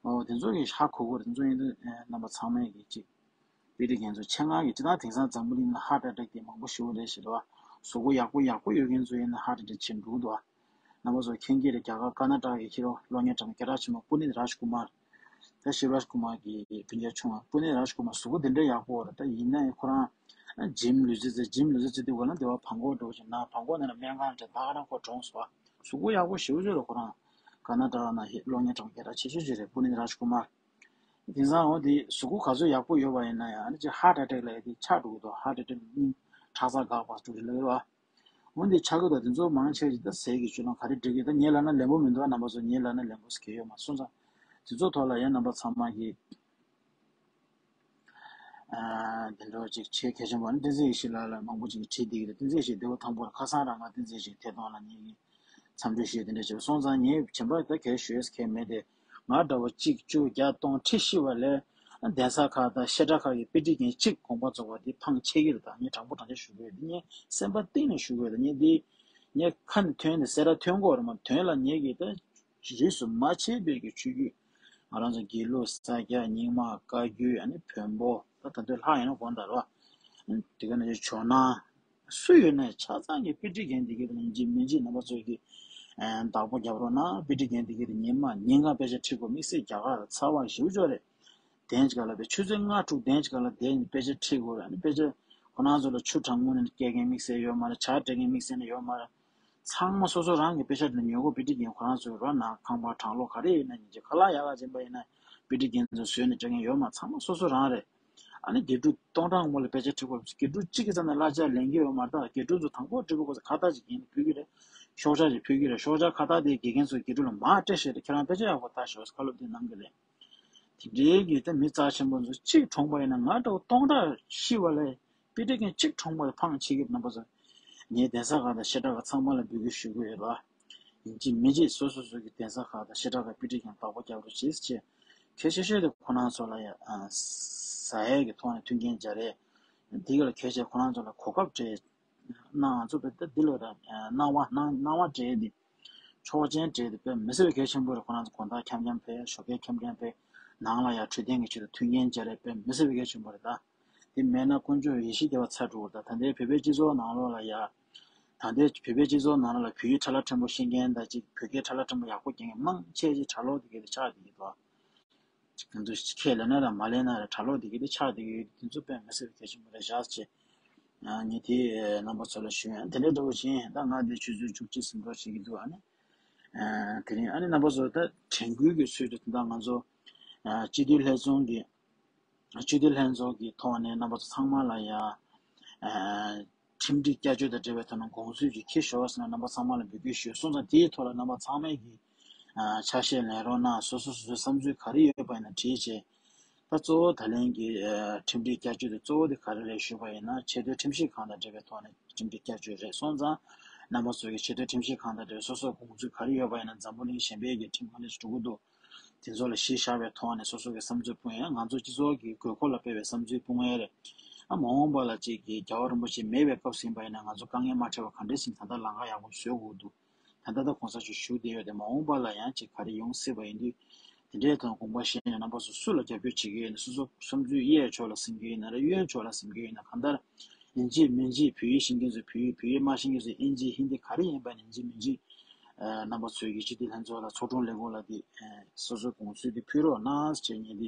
ཨོ་དེ་ཚོ་གི་ཧ་གོ་དགོས་རེད། དེ་ཚོ་ཡིན་དུས་རྣམ་པ་ཚང་མས་ཀྱི་གཅིག་དཔེ་ཁྲིད་མཁན་ཚོ་ཆེད་མངགས་ཀྱིས་སྤྱིར་བཏང་དེང་སང་འཛམ་བུ་གླིང་ལ་ཧརཊ་ཨེ་ཊེག་དེ་མང་པོ་ཞེ་པོ་རེད་ཞེས་རེད་བ། གཟུགས་པོ་ཡག་པོ་ཡག་པོ་ཡོད་མཁན་ཚོ་ཡིན་ན་ཧརཊ་ཨེ་ཊེག་ཕྱིན་འགྲོ་གི་འདུག་བ། རྣམ་པ་ཚོ་མཁྱེན་གྱི་རེད། རྒྱ་གར་ཀར་ནཱ་ཊ་ཀ་གི་ཁྱི་རོ་གློག་བརྙན་འཁྲབ་མཁན་རྒྱལ་གྲགས་ཆེན་མོ་པུ་ནིད་རཱཇ་ཀུ་མཱར། ད་ཤིབ་རཱཇ་ཀུ་མར་གྱི་སྤུན་ཀྱག་ཆུང་བ་པུ་ནེ་རཱཇ་ཀུ་མར་གཟུགས་པོ་དེ་འདྲ་ཡག་པོ་རེད། ད་ཡིན་ན་ཡང་ཁོ་རང་ཇིམ་ལུས་རྩལ་རྩེད་ཇིམ་ལུས་རྩལ་རྩེད་དུས་སྒང་ལ་དེ་བ་བྲང་ཁོག་འགྲོ་བཞིན་ན་བྲང་ཁོག་ནང་ལ་སྨན་ཁང་དེ་ད་ག་རང་ཁོ་གྲོངས་སོང་བ། གཟུགས་པོ་ཡག་པོ་ཞེ་པོ་ཅིག་རེད། ཁོ་རང་ཀར་ན་ཊ་ཀ་ནང་གློག་བརྙན་གྲགས་རྒྱ་གྲགས་ཆེ་ཤོས་ཅིག་རེད། པུ་ནེ་རཱཇ་ཀུ་མར། དེང་སང་འོ་དེ་གཟུགས་པོ་ག་ཚོད་ཡག་པོ་ཡོད་པ་ཡིན་ན་ཡང་ཨ་ནི་ཅིག་ཧརཊ་ཨ་ཊེག་ལབ་ཡ་དེ་ཆགས་འགྲོ་གི་འདུག་ཧརཊ་ཨ་ཊེག་སྙིང་ཁྲག་རྩ་འགག་པ་འགྲོ་གི་ལབ་ཡོད་པ། འོན་ཏེ་ཆག་གི་འདུག་དེ་ཚོ་མང་ཆེ་ཞིག་ད་ཟས་ཀྱི་བཅུད་ལམ་ག་རེ་འགྲིག་གི་ད་ངས་ལབ་ན་ལན་པོ་མི་འདུག་རྣམ་པ་ཚོ། ངས་ལབ་ན་ལན་པོ་ཟེར་གྱི་ཡོད་མ་སོང་ཙང་། དེ་ཚོ་ཐོག་ལ་ཡང་རྣམ་པ་ཚང་མ་གིས་ཨ་དེ་འདྲ་ཅིག་ཆེས་གལ་ཆེན་པོ་ནི་བསྟན་འཛིན་ཡེ་ཤེས་ལགས་ལ་མང་པོ་ཅིག་གིས་བྲིས་བསྡད་ཀྱི་རེད། བསྟན་འཛིན་ཡེ་ཤེས་བདེ་པོ་ཐང་པོ་ལ་ཁ་སང་རང་ང་བསྟན་འཛིན་ཡེ་ཤེས་ཐད་གཏོང་ལ་ངས་འཚམས་འདྲི་ཞུས་དེ་འདྲ་བྱས་སོང་ཙང་ངས་གཞན་པ་ད་གལ་ཞུ་ཡས་གལ་མེད་དེ། ང་འདྲ་བོ་གཅིག་བཅུ་བརྒྱ་སྟོང་ཁྲི་ཤི་བ་ལས་གདན་ས་ཁག་དང་བཤད་གྲྭ་ཁག་གི་དཔེ་ཁྲིད་མཁན་གཅིག་དགོངས་པ་རྫོགས་པ་འདི་ཕངས་ཆེ་གི་རེད། ད་ངས་དྲང་པོ་དྲང་བཞག་ཞུ་གི་ཡོད། འདི་ངས་སེམས་པ་གཏིང་ནས་ཞུ་གི་ཡོད། ད་ངས་འདི་ངས་ཁ་ནས་ཐོན་ཏེ་གསལ་བསྒྲགས་ཐོན་གོ་རེད་མ་ཐོན་ལ་ངས་གི་ད་རིས་སུ་མ་ཆད་པའི་གི་ཆོས་བརྒྱུད་ང་རང་ཚོ་དགེ་ལུགས་ས་སྐྱ་རྙིང་མ་བཀའ་བརྒྱུད་ཨ་ནི་བོན་པོ་ད་ད་དུང་ལྷག་ཡོད་ན་དགོངས་དག་རེད་བ། དེ་ག་ནས་ཇོ་ནང་སུ་ཡོད་ན་ཆ་ཚང་གི་དཔེ་ཁྲིད་མཁན་དེ་གའི་དང་ཡིན་གཅིག་མིན་གཅིག་རྣམ་པ་ཚོ་གིས་བདག་པོ་རྒྱབ་རོགས་གནང་། དཔེ་ཁྲིད་མཁན་དེ་གའི་དང་ཉི་མ་ཉིན་གང་དཔེ་ཆ་ཁྲིད་དགོས། དམིགས་བསལ་རྒྱ་གར་ལ་ཚ་བ་ཞེ་པོ་ཅིག་རེད། གདན་གཅིག་ལ་དཔེ་ཆུ་ཚོད་ལྔ་དྲུག་གདན་གཅིག་ལ་བསྡད་ནས་དཔེ་ཆ་ཁྲིད་དགོས་རེད། ཨ་ནི་དཔེ་ཆ་ཁོ་རང་ཚོ་ལ་ཆུ་གྲང་མོ་ནས་སྐྱེལ་མཁན་དམིགས་བསལ་ཡོད་མ་རེད། ཇ་སྤྲད་མཁན་དམིགས་བསལ་ནས་ཡོད་མ་རེད། ཚང་མ་སོ་སོ་རང་གི་དཔེ་ཆ་དེ་ཉོ་དགོས། དཔེ་ཁྲིད་མཁན་ཁོ་རང་ཚོའི་རོ་ནང་ཁང་པ་གྲང་གློག་ག་རེ་ཡིན་ན་ཡིན་གཅིག་ཁ་ལག་ཡག་ག་ཕྱིན་པ་ཡིན་ན་དཔེ་ཁྲིད་མཁན་ཚོ་བཟོས་ནས་སྤྲད་མཁན་ཡོད་མ་རེད། ཚང་མ་སོ་སོ་རང་རེད། ཨ་ནི་དགེ་ཕྲུག་སྟོང་ཕྲག་མང་པོ་ལ་དཔེ་ཆ་ཁྲིད་དགོས། དགེ་ཕྲུག་གཅིག་གི་རྩ་ནས་གླ་ཆ་ལེན་གྱི་ཡོད་མ་རེད། ད་དགེ་ཕྲུག་ཚོ་དང་པོ་ཁྲིད་དགོས་ཁ་བཏགས་ཅིག་ཡིན་ཕུལ་གྱི་རེད། ཤོག་ཆག་ཅིག་ཕུལ་གྱི་རེད། ཤོག་ཆག་ཁ་བཏགས་དེ་དགེ་རྒན་ཚོས་དགེ་ཕྲུག་ལ་མར་སྤྲད་བཞག་རེད། ཁྱེད་རང་དཔེ་ཆ་ཡག་པོ་ལྟ་ཤོག་ཁ་སློབ་དེ་གནང་གི་རེད། དེ་འདྲའི་གི་ད་མི་རྩ་ཆེན་པོ་ཚོ་གཅིག་གྲོངས་པ་ཡིན་ན་ང་འདྲ་བོ་སྟོང་ཕྲག་ཤི་བ་ལས་དཔེ་ཁྲིད་མཁན་གཅིག་གྲོངས་པ་ལས་ཕངས་ཆེ་གི་རྣམ་པ་ཚོ། ངས་གདན་ས་ཁག་དང་བཤད་གྲྭ་ཁག་ཚང་མ་ལ་འབོད་སྐུལ་ཞུ་གི་ཡོད་ལ། ཡིན་གཅིག་མིན་གཅིག་སོ་སོ་སོ་གི་གདན་ས་ཁག་དང་བཤད་གྲྭ་ཁག་དཔེ་ཁྲིད་མཁན་བདག་པོ་རྒྱབ་རོགས་བྱེད་ཅེས། གལ་ཆེ་ཤོས་དེ་ཁོ་རང་ཚོ་ལ་ཡ་ཟ་ཡས་ཀྱི་ཐོག་ནས་མཐུན་རྐྱེན་སྦྱར་ཡས། དེ་ག་ལ་གལ་ཆེ་ཁོ་རང་ཚོ་ལ་གོ་སྐབས་སྤྲད། གནང་། ང་ཚོ་བོད་ད་འདི་ལོ་ར་གནང་བ་གནང་གནང་བ་སྤྲད་འདི། ཆོག་མཆན་སྤྲད་འདི་དཔེ་མི་སྲིད་པའི་གལ་ཆེན་པོ་རེད། ཁོ་རང་ཚོ་དགོང་དག་འཁྱམ་འཁྱམ་ཕེབས། ཞོགས་ཀས་འཁྱམ་འཁྱམ་ཕེབས། ནང་ལ་ཡ་འཕྲོད་བསྟེན་གྱི་ཆེད་དུ་མཐུན་རྐྱེན་སྦྱར་རེད། དཔེ་མི་སྲིད་པའི་གལ་ཆེན་པོ་རེད་ད། དེ་མེད་ན་དཀོན་མཆོག་ཡེ་ཤེས་རྒྱལ་བ་ཚ་འགྲོ་གི་རེད་ད། ད་ལྟའི་བོད་པའི་སྤྱི་ཚོགས་ནང་ལོགས་ལ་ཡ། ད་ལྟའི་བོད་པའི་སྤྱི་ཚོགས་ནང་ལོགས་ལ་བོད་ཡིག་ཕྲ་ལ་ཕྲན་བུ་ཤེས་མཁན་དང་གཅིག་བོད་སྐད་ཕྲ་ལ་ཕྲན་བུ་ཡག་པོ་སྐྱོན་མཁན་མང་ཆེ་ཅིག་གྲྭ་ལོག་དེ་གའི་དེ་ཆགས་བསྡད་ཀྱི་འདུག་ང་ཚོ་ཁས་ལེན་ན་ར་མ་ལེན་ན་ར་གྲྭ་ལོག་དེ་གའི་དེ་ཆགས་བསྡད་ཀྱི་ཡོད། དེ་ཚོ་དཔེ་མི་སྲིད་པའི་གལ་ཆེན་པོ་རེད་བཞག་ཅེས། ཨ་ངས་དེ་རྣམ་པ་ཚོ་ལ་ཞུ་ཡ་དེ་འདྲའི་འདྲ་བོ་ཞིག་ཡིན། ད་ང་དེ་ཆུ་ཚོད་བཅུ་གཅིག་ཟིན་འགྲོ་བྱེད་ཀྱི་འདུག་ཨ་ནི་ཨ་དེ་རིང་ཨ་ནི་རྣམ་པ་ཚོ་ད་དྲན་སྐུལ་གྱི་ཚུལ་དུ་ད་ང་ཚོ་ཨ་སྤྱི་འཐུས་ལྷན་ཚོགས་ཀྱི་སྤྱི་འཐུས་ལྷན་ཚོགས་ཀྱི་ཐོག་ནས་རྣམ་པ་ཚོ་ཚང་མ་ལ་ཡ་ཨ་ཁྲིམས་སྒྲིག་བསྐྱར་བཅོས་དང་འབྲེལ་བའི་ཐོག་ནས་དགོངས་ཚུལ་ཅིག་འཁྱེར་ཤོག་ཟེར་ན་རྣམ་པ་ཚང་མ་ལ་འབོད་སྐུལ་ཞུས་སོང་ཙང་། དེའི་ཐོག་ལ་རྣམ་པ་ཚང་མས་ཀྱིས་ཨ་ཆ་ཤས་ལེན་རོགས་གནང་། སོ་སོ་སོ་སོའི་བསམ་ཚུལ་ག་རེ་ཡོད་པ་ཡིན་ན་བྲིས་བྱས། ད་གཙོ་བོ་ད་ལན་གྱི་ཨ་ཁྲིམས་སྒྲིག་བསྐྱར་བཅོས་དེ་གཙོ་བོ་དེ་ག་རེ་རེད་ཞུས་པ་ཡིན་ན། ཆེས་མཐོའི་ཁྲིམས་ཞིབ་ཁང་དང་འབྲེལ་བའི་ཐོག་ནས་ཁྲིམས་སྒྲིག་བསྐྱར་བཅོས་རེད་སོང་ཙང་། རྣམ་པ་ཚོ་གིས་ཆེས་མཐོའི་ཁྲིམས་ཞིབ་ཁང་དང་འབྲེལ་བའི་སོ་སོའི་དགོངས་ཚུལ་ག་རེ་ཡོད་པ་ཡིན་ན། འཛམ་བུ་གླིང་གཞན་པའི་གི་ཁྲིམས་ཁང་ལས་གྲུབ་ཀྱི་འདུག་དེ་ཚོ་ལ་གཞི་བཞག་པའི་ཐོག་ནས་སོ་སོ་གི་བསམ་ཚུལ་སྤུངས་ཡས། ང་ཚོ་སྤྱི་ཚོགས་ཀྱི་དགོས་མཁོ་ལ་དཔག་པའི་བསམ་ཚུལ་སྤུངས་ཡས་རེད། ཨ་མ་འོངས་པ་ལ་ཅིག་གི་རྒྱལ་བ་རིན་པོ་ཆེ་མེད་པའི་སྐབས་ཟིན་པ་ཡིན་ན་ང་ཚོ་དཀའ་ངལ་མ་འཕྲད་པ་ག་འདྲས་ཟིན། ད་ལྟ་ལམ་ཁ་ཡག་པོ་བཟོ་དགོས་འདུག་ད་ལྟ་ད་གོང་ས་མཆོག་བཞུགས་བསྡད་ཡོད་དེ། མ་འོངས་པ་ལ་ཡང་ཅིག་ག་རེ་ཡོང་སྲིད་པ་ཡིན་དུས། དེ་འདྲའི་ཐོག་དགོངས་པ་བཞེས་ནས་རྣམ་པ་ཚོ་སུ་ལ་རྒྱབ་སྐྱོར་བྱེད་ཀྱི་ཡོད་ན། སོ་སོ་བསམ་ཚུལ་གཡས་ཕྱོགས་ལ་ཟིན་གྱི་ཡོད་ན་ར་གཡོན་ཕྱོགས་ལ་ཟིན་གྱི་ཡོད་ན། གང་ལྟར་ཡིན་གཅིག་མིན་གཅིག་བོད་ཡིག་ཤེས་མཁན་ཚོས་བོད་ཡིག་བོད་ཡིག་མ་ཤེས་མཁན་ཚོས་ཨིན་ཇི་ཧིན་དི་ག་རེ་ཡིན་པ་ཡིན་གཅིག་མིན་གཅིག་ཨ་རྣམ་པ་ཚོས་ཀྱི་སྤྱི་འཐུས་ལྷན་ཚོགས་ལ་ཚོགས་དྲུང་ལས་ཁུངས་ལ་དེ་ཨ་སོ་སོའི་དགོངས་ཚུལ་དེ་ཕུལ་རོགས་གནང་ཟེར་ངས་དེ་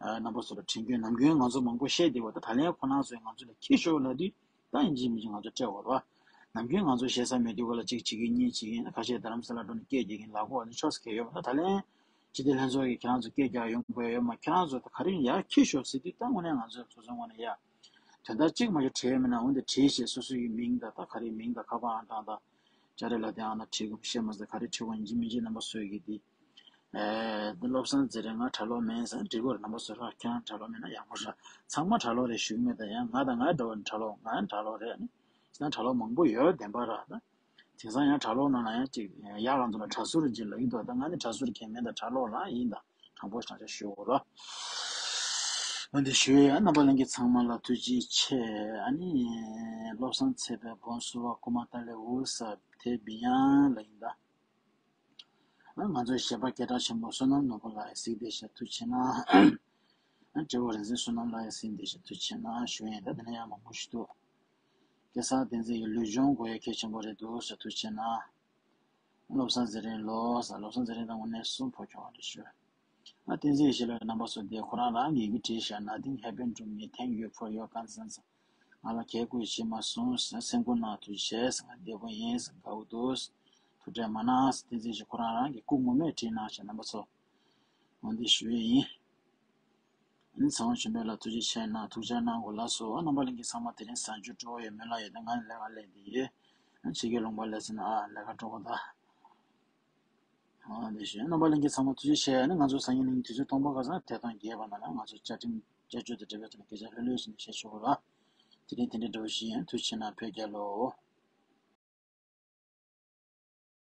ཨ་རྣམ་པ་ཚོ་ལ་དྲན་སྐུལ་ནམ་རྒྱུན་ང་ཚོ་མང་པོ་བཤད་བསྡད་པ། ད་ད་ལན་ཁོ་རང་ཚོས་ང་ཚོ་ལ་འཁྱེར་ཤོག་ལབ་དུས། ད་ཡིན་གཅིག་མིན་གཅིག་ང་ཚོ་སྤྲད་དགོས་རེད་བ། ནམ་རྒྱུན་ང་ཚོ་བཤད་ས་མེད་དུས་ག་ལ་གཅིག་བྱེད་ཀྱི་གཉིས་བྱེད་ཀྱི་ཡིན་ན། ཁ་ཤས་རྡ་རམ་ས་ལ་འགྲོ་ནས་སྐད་རྒྱག་གིན་ལབ་དགོས་པ་ནི་ཆོག་ས་གལ་ཡོད་པ། ད་ད་ལན་སྤྱི་འཐུས་ལྷན་ཚོགས་ཀྱིས་ཁྱེད་རང་ཚོ་སྐད་རྒྱག་ཡོང་དགོས་ཡོད་མ། ཁྱེད་རང་ཚོ་ད་ག་རེ་ཡིན་ཡར་འཁྱེར་ཤོག་ཟེར་དུས། ད་དངོས་གནས་ང་ཚོས་སོ་སོའི་ངོས་ནས་ཡ་དོན་དག་གཅིག་མ་གཏོགས་བྲིས་མེད་ན། འོན་ཏེ་བྲིས་བྱས་སོ་སོ་ཡི་མིང་དང་། ད་ག་རེ་མིང་དང་། ཁ་པར་ཨང་གྲངས་དང་། ཅ་རེ་ལ་དེ་ཨང་ན་བྲིས་དགོས་ཤེས་མ་ཟད། ག་རེ་བྲིས་དགོས་ཡིན་གཅིག་མིན་གཅིག་རྣམ་པ་ཚོས་ཀྱིས་དེ། ཨེ། འདི་བློ་བཟང་ཚེ་རིང་ང་གྲྭ་ལོག་མིན་ཟེར་འབྲི་དགོས་རེད། རྣམ་པ་ཚོ་ལ་ཁྱེད་རང་གྲྭ་ལོག་མིན་ན་ཡག་པོ་རེད། ཚང་མ་གྲྭ་ལོག་རེད་ཞུ་གི་མེད། ད་ཡང་ང་དང་ང་འདྲ་བ་ནི་གྲྭ་ལོག་ང་ཡང་གྲྭ་ལོག་རེད། ཨ་ནི་ཡང་གྲྭ་ལོག་མང་པོ་ཡོད་བདེན་པ་ར། ད་དེང་སང་ཡང་གྲྭ་ལོག་ནང་ལ་ཡང་ཅིག་ཡག་ལ་འདུག་ན་གྲྭ་ཟུར་ཅིག་ལབ་ཀྱི་འདུག་ད་ང་ནི་གྲྭ་ཟུར་གང་མིན། ད་གྲྭ་ལོག་རང་ཡིན། ད་དྲང་པོ་ཞེ་དྲག་ཞུ་དགོས་ར། འོན་ཏེ་ཞུ་ཡ། རྣམ་པ་ལྷན་རྒྱས་ཚང་མ་ལ་ཐུགས་རྗེ་ཆེ། ཨ་ནི་བློ་བཟང་ཚེ་དཔལ་བོན་སུ་བ་ཀུ་མ་ཏ་ལེ་ཨུ་ས་དེ་བི་ཡང་ལ་ཡིན་ད། ང་ཚོའི་གཞས་པ་སྐད་གྲགས་ཆེན་པོ་བསོད་ནམས་ནོར་བུ་ལགས་ཡ་གཟིགས་བདེ་ཤག་ཐུགས་ཆེ་གནང་། སྤྲེའུ་རིག་འཛིན་བསོད་ནམས་ལགས་ཡ་གཟིགས་བདེ་ཤག་ཐུགས་ཆེ་གནང་ཞུ་ཡིན། ད་དེ་ནས་ཡང་མང་པོ་ཞིག་འདུག་སྐལ་བཟང་བསྟན་འཛིན་གྱི་ལུས་སྦྱོང་དགོས་ཡ་གལ་ཆེན་པོ་རེད་འདུག་ཟེར་ཐུགས་ཆེ་གནང་། བློ་བཟང་ཚེ་རིང་ལོ་ཟེར། བློ་བཟང་ཚེ་རིང་ད་དངོས་གནས་གསུམ་ཕོ་ཁྱོ་བ་རེད་ཞུ། ཨ་བསྟན་འཛིན་ཡེ་ཤེས་ལགས་རྣམ་པ་ཚོ་དེ་ཁོ་རང་རང་གིས་ཡི་གེ་བྲིས་བཞག Nothing happened to me, thank you for your concern. ང་ལ་གལ་ཁུར་བྱེད་མ་སོང་ཟེར། སེམས་ཁུར་གནང་། ཐུགས་རྗེ་ཆེ་ཟེར། བདེ་པོ་ཡིན་ཟེར། དགའ་བོ་འདུག་ཐུགས་ཁྲལ་མ་གནང་ཟེར། བསྟན་འཛིན་ཡེ་ཤེས་ཁོ་རང་རང་གིས་སྐུ་ངོ་མས་བྲིས་གནང་བཞག་རྣམ་པ་ཚོ་འོ་འདི་ཞུ་ཡས་ཡིན། ཨ་ནི་ཚེ་དབང་ཆོས་འཕེལ་ལགས་ཐུགས་རྗེ་ཆེ་གནང་། ཐུགས་རྗེ་གནང་དགོས་ལགས་སོ། རྣམ་པ་ལྷན་རྒྱས་ཚང་མ་དེ་རིང་གཟའ་མཇུག་སྤྲོ་བོ་ཡོད་མེད་ལ་ཡོད་དེ་ང་ནི་ལས་ཀ་ལས་དེ་ཡོད། ཨ་ནི་ཕྱི་རྒྱལ་ལུང་པ་ལས་ཟིན་ན་ཨ་ལས་ཀ་སྤྲོ་བོ་ད། ཨ་འདི་ཞུ་རྣམ་པ་ལྷན་རྒྱས་ཚང་མ་ཐུགས་རྗེ་ཆེ། ཨ་ནི་ང་ཚོ་སང་ཉིན་གླིང་དུས་ཚོད་སྟོང་པ་ཁ་སང་དེ་དང་བརྒྱད་པ་ན་ལ་ང་ཚོ་བཅའ་ཁྲིམས་བསྐྱར་བཅོས་དང་འབྲེལ་བའི་ཐོག་ནས་སྐད་ཆ་ལྷོད་ལྷོད་བྱས་ནས་བཤད་ཆོག་གི་ར། དེ་རིང་དེ་འདྲའི་འདྲ་བོ་ཞིག་ཡིན། ཐུགས་རྗེ་ཆེ་གནང་། བོད་རྒྱལ་ལོ།